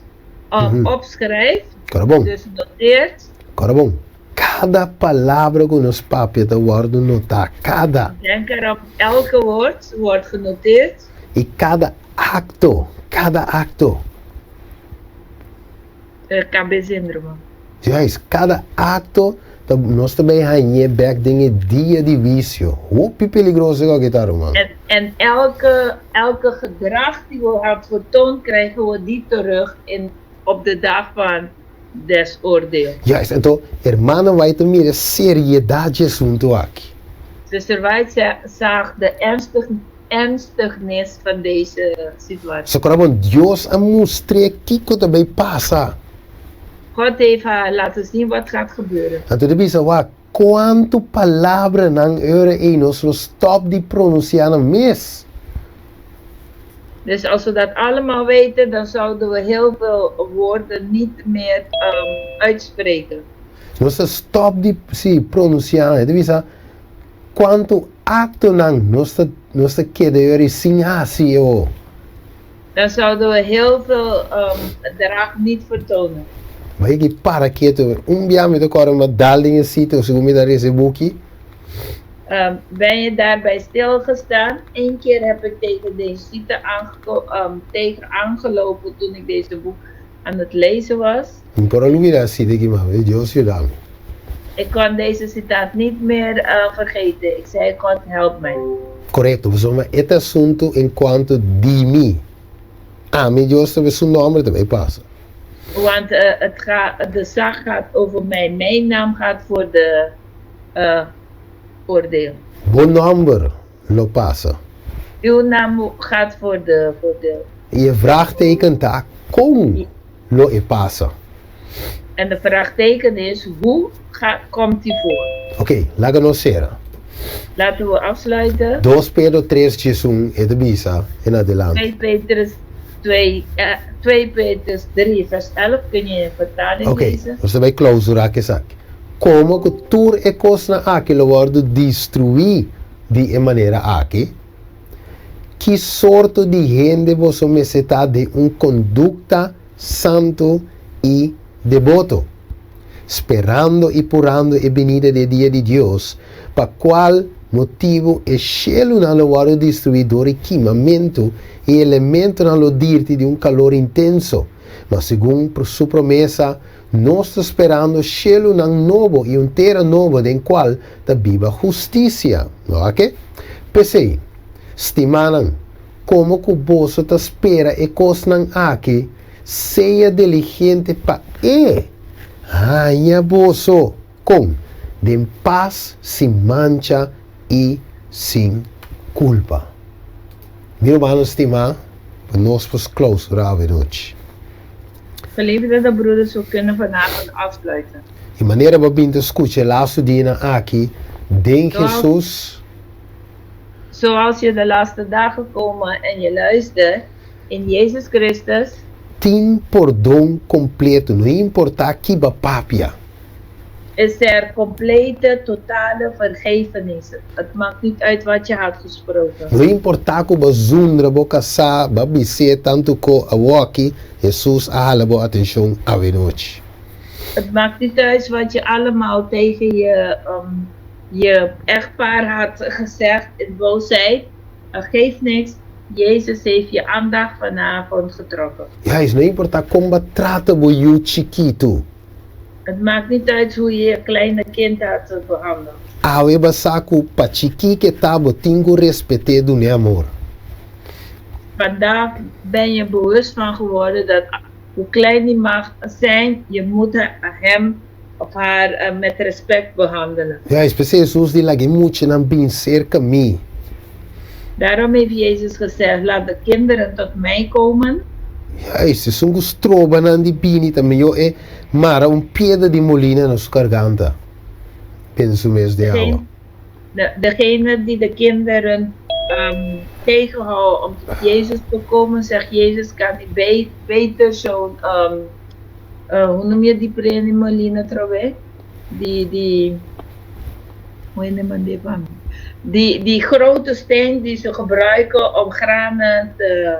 opschrijft, Kora bon. dus noteert. Kora bon. Kada palabra ku nos papia ta wòrdu notá. Kada. Denk erop, elke woord wordt genoteerd. I kada akto, kada akto. KB-syndroom. Juist, kada akto ta nos ta bay hañ'é bek den e dia di huisio. Hopi peligroso esaki ta, ruman. En, en elke, elke gedrag die we hebben vertoond, krijgen we die terug in, op de dag van des oordeel. Juist, anto hermana White ta mira e seriedad dje asunto aki. Zuster White zag de ernstig, ernstignis van deze situatie. Socorro bon, Dios a mustr'é kiko ta bay pasa. God heeft haar laten zien wat gaat gebeuren. Anto ta bisa, Wak, kuantu palabranan ora ei nos lo stop di pronunsiá nan mes? Dus als we dat allemaal weten, dan zouden we heel veel woorden niet meer um, uitspreken. Nos ta stop di, sí, pronunsiá nan. E ta bisa, Kuantu. aktonan nos ta nos ta keda yori sin hasi o. Dan zouden we heel veel gedrag niet vertonen. Bo yegi para ketu. Un bia mi ta kòrda mi a dal den e sitio segun mi ta resa e buki. Ben je daarbij stilgestaan? Eén keer heb ik tegen deze site tegen aangelopen toen ik deze boek aan het lezen was. Mi por a lubida e site aki mas, Dios yuda mi. Ik kon deze citaat niet meer vergeten. Ik zei, God help mij. Korekto, pasobra e ta asuntu en kuanto di mi. Ami Dios ta su nòmber ta bai pasa. Want het gaat, de zaak gaat over mij. Mijn naam gaat voor de oordeel. Bo nòmber lo pasa. Uw naam gaat voor de voordeel. I e vraagteken ta, kon lo e pasa? En de vraagteken is, hoe gaat, komt die voor? Oké, laga nos sera. Laten we afsluiten. Dos Pedro tres djesun e ta bisa en adelante. 2 Petrus 2, 2 Petrus 3 vers 11 kun je in vertaling Oké, lezen. nos ta bai klausurá ku esaki. Komo ku tur e kosnan aki lo wòrdu destruí di e manera aki, ki sorto di hende boso mester ta den un kondukta santu i deboto, sperando i purando e binida di e dia di Dios, pa kual motibu e shelunan lo wòrdu destruí dor di kimamentu i e elementonan lo dirti di un kalor intenso? Ma segun Su promesa, Nos ta sperando shelunan nobo i un tera nobo den kual ta biba hustisia. No ake? P'esei, stimanan, komo ku boso ta spera e kosnan aki, sea diligente pa e haña boso kon den pas, sin mancha i sin kulpa. Mi rumannan stimá, pa nos por sklousurá awenochi. Geliefde broeders, we kunnen vanavond afsluiten. E manera bo bin ta skucha e lastu dianan aki den Hesus. Zoals je de laatste dagen komen en je luistert in Jezus Christus. Tin pordon kompleto, no importá ki bo a papia. Is er complete, totale vergevenis. Het maakt niet uit wat je had gesproken. No importá ku bo zundra bo kasá, bo a bis'é tantu ko awoki, Hesus a hala bo atenshon awenochi. Het maakt niet uit wat je allemaal tegen je, je echtpaar had gezegd in boosheid. Het geeft niks, Jezus heeft je aandacht vanavond getrokken. Juist, no importá kon bo a trata bo yu chikitu. Het maakt niet uit hoe je je kleine kind had behandeld. Awe bo sa ku pa chikí ke ta bo tin ku respet'é dun'é amor. Vandaag ben je bewust van geworden dat hoe klein die mag zijn, je moet hem of haar met respect behandelen. Juist, p'esei Hesus di laga e muchanan bin serka mi. Daarom heeft Jezus gezegd, laat de kinderen tot mij komen. Juist, esun ku stroba nan di bini ta mihó e mara un piedra di molina na su karganta, pensa su mes den awa. Degene die de kinderen tegenhouden om tot Jezus te komen, zegt Jezus, kan niet beter zo'n, hoe noem je die piedra di molina trouwens? Die, die, hoe noem je die van? Die, die grote steen die ze gebruiken om granen te,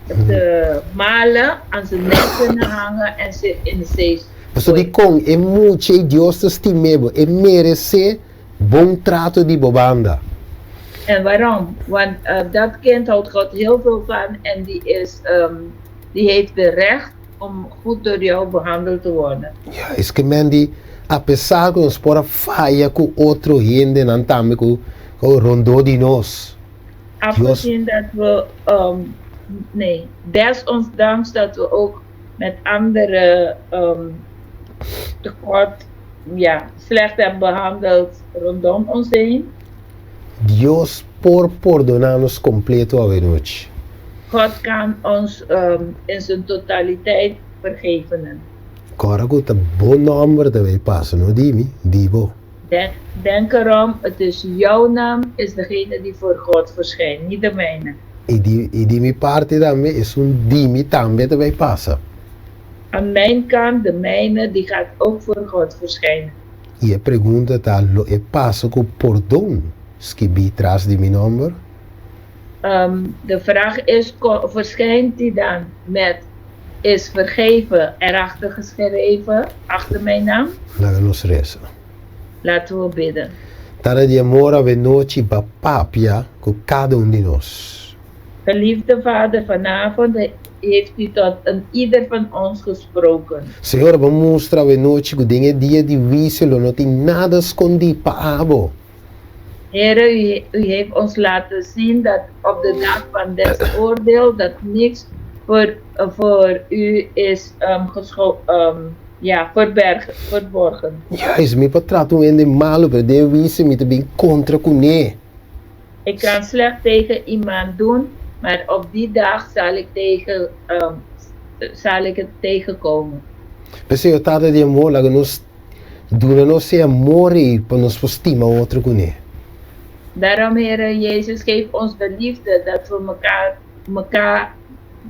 te malen, aan zijn nek kunnen hangen en ze in de zee Pasobra dikon e mucha ei Dios ta stim'é bo, e meresé bon trato di bo banda. En waarom? Want dat kind houdt God heel veel van en die, is, die heeft de recht om goed door jou behandeld te worden. Ja, es ke men di, apesar ku nos por a faya ku otro hendenan tambe ku rondó di nos, Dios. Afgezien dat we, nee, desondanks dat we ook met anderen tekort, ja, slecht hebben behandeld rondom ons heen. Dios por pordoná nos kompleto awenochi. God kan ons in zijn totaliteit vergevenen. Kòrda ku ta bo nòmber ta bai pasa, no di mi, di bo. Denk erom, het is jouw naam is degene die voor God verschijnt, niet de mijne. I di, i di mi parti tambe, esun di mi tambe ta bai pasa. Aan mijn kant, de mijne, die gaat ook voor God verschijnen. I e pregunta ta, lo e pasa ku pordon? skibí tras di mi nòmber? De vraag is, verschijnt die dan met is vergeven erachter geschreven, achter mijn naam? Laga nos resa. Laten we bidden. Tata di amor, awenochi Bo a papia ku kada un di nos. Geliefde Vader, vanavond heeft U tot een ieder van ons gesproken. Señor, Bo a mustra awenochi ku den e dia di huisio lo no tin nada skondí pa Abo. Here, U, U heeft ons laten zien dat op de dag van des oordeel dat niks voor, voor U is ja, verborgen. Juist, mi por trata un hende malu, pero den huisio mi ta bin kontra kuné. Ik kan slecht tegen iemand doen, maar op die dag zal ik, tegen, zal ik het tegenkomen. P'esei, o Tata di amor, laga nos duna nos e amor ei pa nos por stima otro kuné. Daarom, Heere Jezus, geef ons de liefde dat we mekaar, mekaar,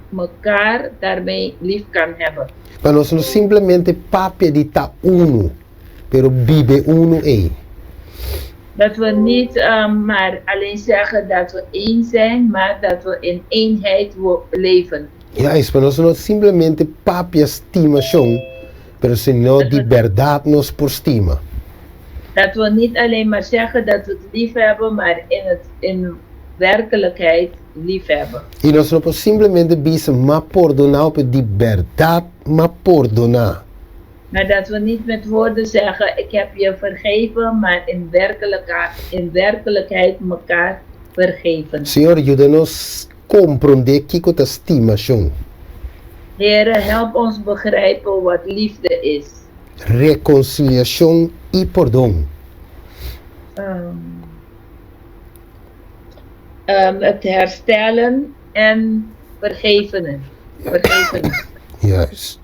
mekaar daarmee lief kan hebben. Pa nos no simplemente papia di ta unu, pero biba e unu ei. Dat we niet maar alleen zeggen dat we één zijn, maar dat we in eenheid leven. Juist, pa nos no simplemente papia stimashon, pero sino di bèrdat nos por stima. Dat we niet alleen maar zeggen dat we het lief hebben, maar in, het, in werkelijkheid lief hebben. I nos no por simplemente bisa m'a pordoná, pero di bèrdat m'a pordoná. Maar dat we niet met woorden zeggen, ik heb je vergeven, maar in werkelijkheid, in werkelijkheid elkaar vergeven. Señor, yuda nos komprondé kiko ta stimashon. Heere, help ons begrijpen wat liefde is. Rekonsiliashon i pordon. Het herstellen en vergeven. Vergeven. Juist.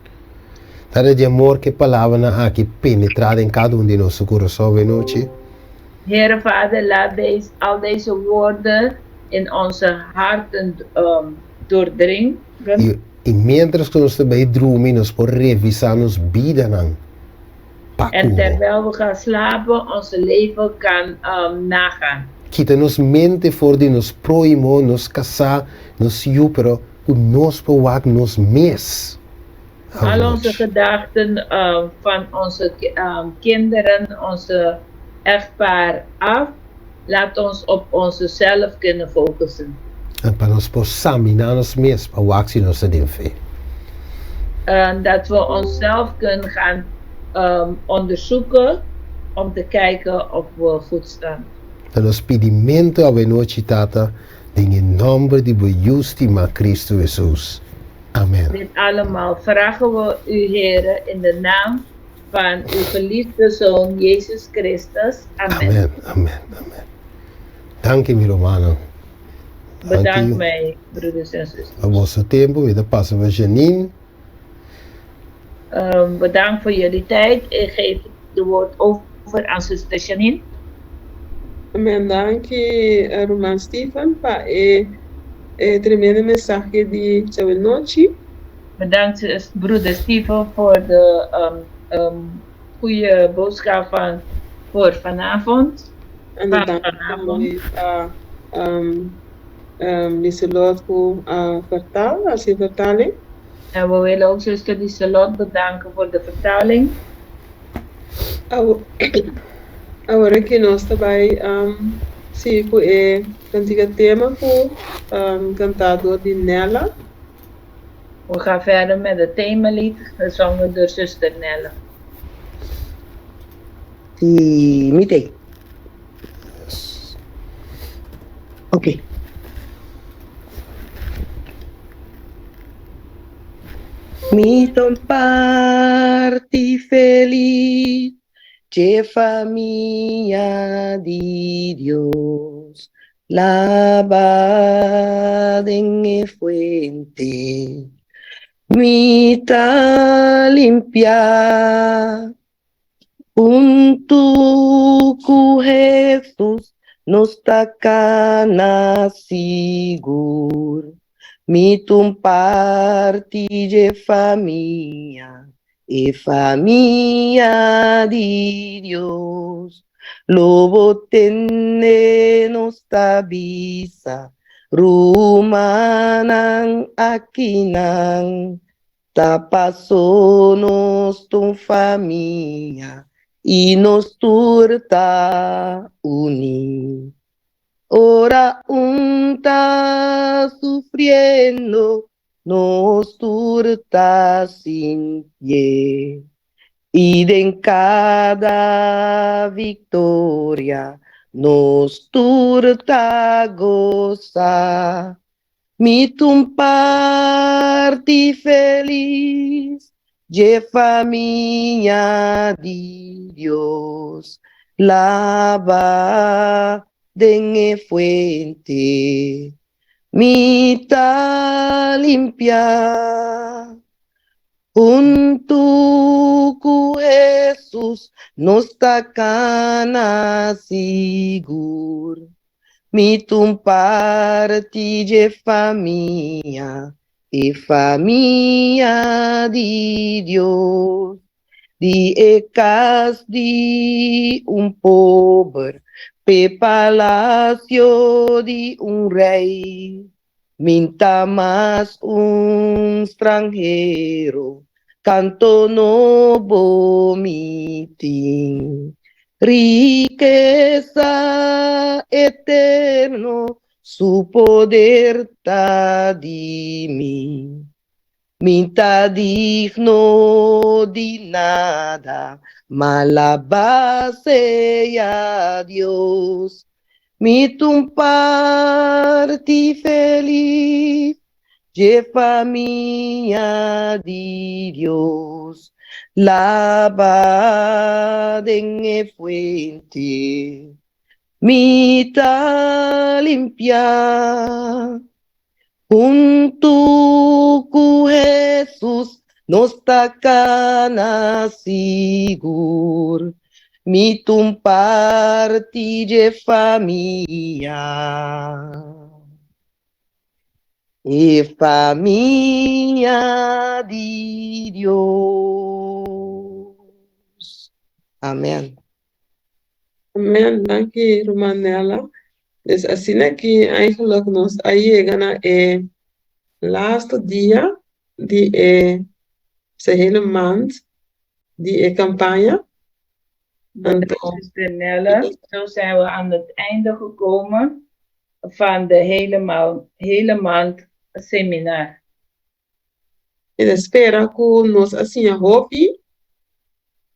Tata di amor, ku e palabranan aki penetrá den kada un di nos su kurason awenochi. Heere Vader, laat deze, al deze woorden in onze harten doordringen. I, i miéntras ku nos ta bai drumi, nos por revisá nos bidanan pa En ku bo. terwijl we gaan slapen, onze leven kan nagaan. Kita nos mente for di nos próhimo, nos kasá, nos yu, pero ku nos por wak nos mes. Al onze gedachten van onze kinderen, onze echtpaar af, laat ons op onszelf kunnen focussen. En pa nos por saminá nos mes pa wak si nos ta den fe. Dat we onszelf kunnen gaan onderzoeken om te kijken of we goed staan. Ta nos pidimentu awenochi, Tata, den e nòmber di bo Yu stimá Kristu Hesus. Amen. Dit allemaal vragen we u, Heere, in de naam van uw geliefde Zoon Jezus Christus. Amen. Amen, amen, amen. Danki mi rumannan. Bedankt mij, broeders en zusters. Pa boso tempu, mi ta pasa pa Janine. Bedankt voor jullie tijd. Ik geef de woord over aan zuster Janine. Amen. Danki ruman Steven pa e E tremendo mensahe di djawe-nochi. Bedankt broeder Steven voor de goede boodschap van voor vanavond. En Van danki vanavond. tambe pa Lieselot ku a vertaal, a hasi vertaling. En we willen ook zuster Lieselot bedanken voor de vertaling. Awor aki nos ta bai sigui ku e kantika tema ku kantá dor di Nella. We gaan verder met het themalied gezongen door zuster Nella. Si mi t'ei. Ok. Mi ta un parti felis dje famia di Dios, laba den e fuente, mi ta limpiá. Huntu ku Hesus nos ta kana sigur. Mi t'un parti dje famia, e famia di Dios. Lo bo tende nos ta bisa, Rumannan akinan, ta paso nos t'un famia i nos tur ta uní. Ora un ta sufriendo, nos tur ta sintié. I den kada viktoria, nos tur ta gosa. Mi t'un parti felis dje famia di Dios. Laba den e fuente, mi ta limpia. Huntu ku Hesus nos ta kana sigur. Mi t'un parti dje famia, e famia di Dios. Di e kas di un pober p'e palasio di un rei. Min ta mas un stranhero, kanto nobo mi tin. Rikesa eterno, su poder ta di mi. Min ta digno di nada, ma alabá sea Dios. Mi t'un parti felis dje famia di Dios. Laba den e fuente, mi ta limpia. Huntu ku Hesus nos ta kana sigur. Mi t'un parti dje famia. E famia di Dios. Amen. Amen, danki ruman Nella. Dus asina ki eigenlijk nos a yega na e laatste dia di e se hele maand di e campaña. Dank zuster Nella. Zo zijn we aan het einde gekomen van de hele maand, hele maand seminar. Mi ta spera ku nos a siña hopi.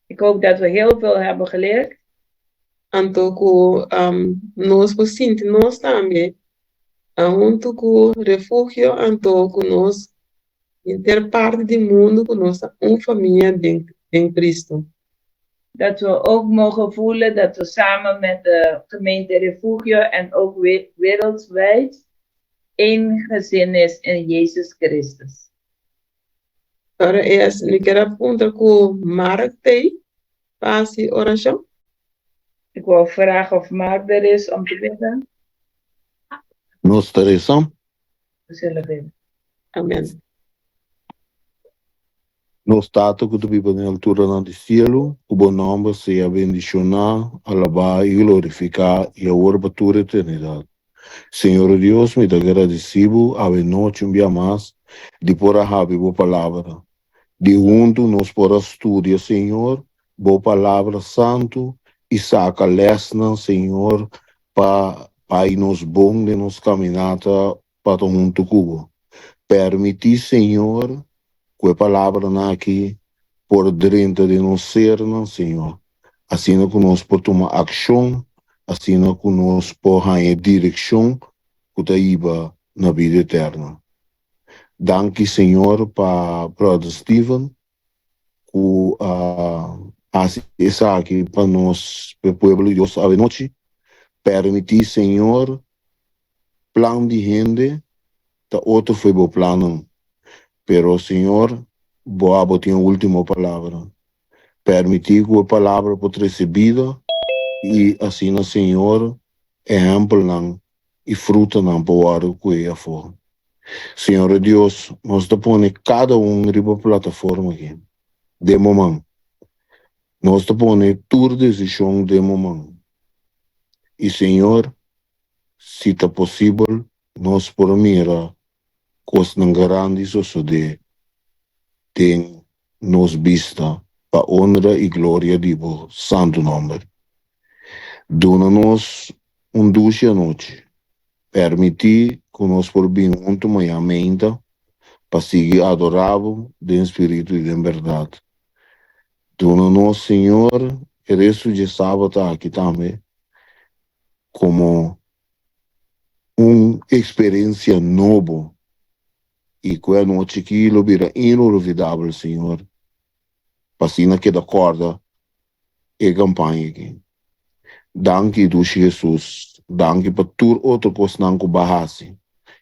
Ik hoop dat we heel veel hebben geleerd. Anto ku nos por sinti nos tambe huntu ku Refugio anto ku nos henter parti di mundu ku nos ta un famia den den Cristo. Dat we ook mogen voelen dat we samen met de gemeente Refugio en ook wereldwijd één gezin is in Jezus Christus. Ora es, mi kier a puntra ku Mark t'ei pa hasi orashon. Ik wou vragen of Mark er is om te bidden. Nos ta resa. We zullen bidden. Amen. Nos Tata ku ta biba den alturanan di sielu, ku bo nòmber sea bendishoná, alabá i glorifiká i awor pa tur eternidat. Señor Dios, mi ta gradisí bo awe nochi un bia mas di por a habi bo Palabra. Di huntu nos por a studia, Señor, bo Palabra santu i saka lèsnan, Señor, pa bai nos bon den nos kaminata pa ta huntu ku bo. Permití, Señor, ku e palabranan aki por drenta den nos sernan, Señor, asina ku nos por tuma akshon, asina ku nos por haña e direkshon ku ta hiba na bida eterno. Danki, Señor, pa Brother Steven ku a hasi esaki pa nos, pa e pueblo di Dios awenochi. Permití, Señor, plan di hende ta otro fo'i bo plannan, pero, Señor, bo abo tin e ultimo palabra. Permití ku e palabra por trese bida i asina, Señor, ehèmpelnan i frutanan por wòrdu ku'e afó. Señor Dios, nos ta pone kada un riba plataforma aki den bo man. Nos ta pone tur desishon den bo man. I Señor, si ta posibel, nos por mira kosnan grandi sosodé den nos bista pa honra i gloria di bo santu nòmber. Duna nos un dushi anochi. Permití ku nos por bin huntu mañan meinta pa sigui adorá bo den spiritu i den bèrdat. Duna nos, Señor, e restu dje sabat aki tambe komo un eksperensia nobo i ku e anochi aki lo bira inolvidabel, Señor, pa asina keda kòrda e kampaña aki. Danki, dushi Hesus, danki pa tur otro kosnan ku bo a hasi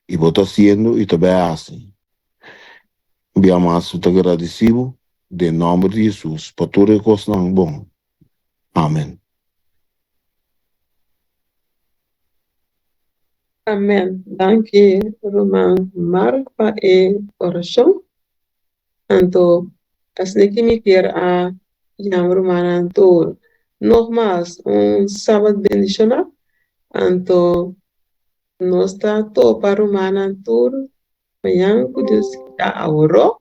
i bo ta hasiendo i ta bai hasi. Un bia mas mi ta gradisí bo den nòmber di Hesus pa tur e kosnan bon. Amen. Amen. Danki ruman Mark pa e orashon. Anto asina ki mi kier a yama rumannan tur nogmas un sabat bendishoná. Anto nos ta topa rumannan tur mañan ku Dios kita aworó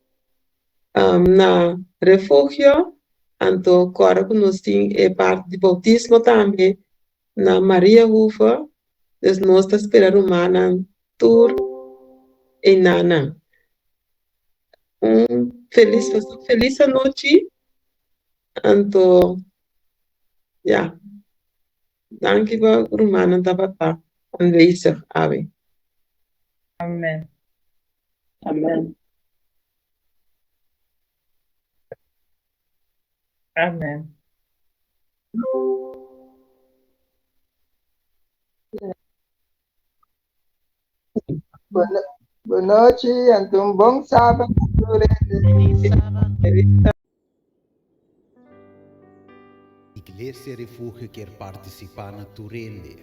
na refugio. Anto kòrda ku nos tin e parti di boutismo tambe na Maria Hoeve. Dus nos ta spera rumannan tur einanan. Un felis felis anochi. Anto ya. Danki pa rumannan tabata aanwezig awe. Amen. Amen. Amen. Bon nochi, anto un bon sabat tur hende. Iglesia Refugio kier partisipá na tur hende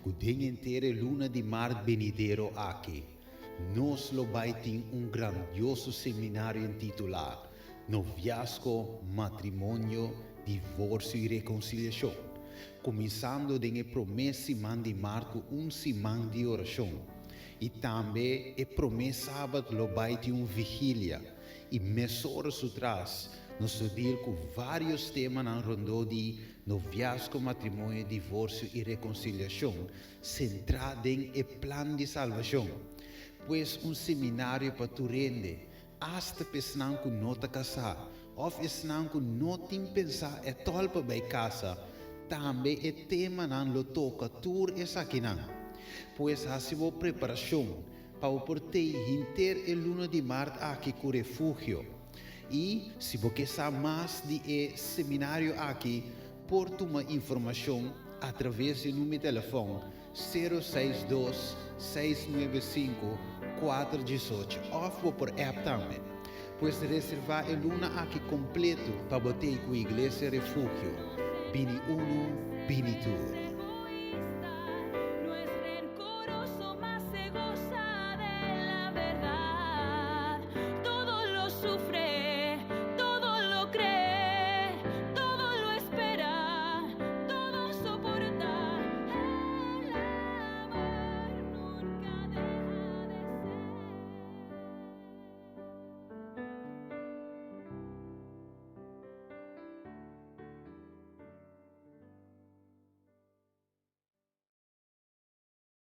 ku den henter e luna di mart benidero aki nos lo bai tin un grandioso seminario intitulá Noviazgo, Matrimonio, Divorsio i Rekonsiliashon, kuminsando den e promé siman di mart ku un siman di orashon. I tambe e promé sabat lo bai tin un vigilia i mesora su tras nos lo deal ku vários temanan rondó di noviazgo, matrimonio, divorsio i rekonsiliashon sentrá den e plan di salbashon. Pues un seminario pa tur hende Asta pa esnan ku no ta kasá òf esnan ku no tin pensá ètòl pa bai kasa, tambe e temanan lo toka tur esakinan. Pues hasi bo preparashon pa bo por tei henter e luna di mart aki ku Refugio. I si bo ke sa mas di e seminario aki, por tuma informashon atraves di number di telefòn Sero seis dos, seis nuebe sinku, kuater diesocho òf bo por app tambe. Pues reservá e luna aki kompleto pa bo tei ku Iglesia Refugio. Bini unu, bini tur.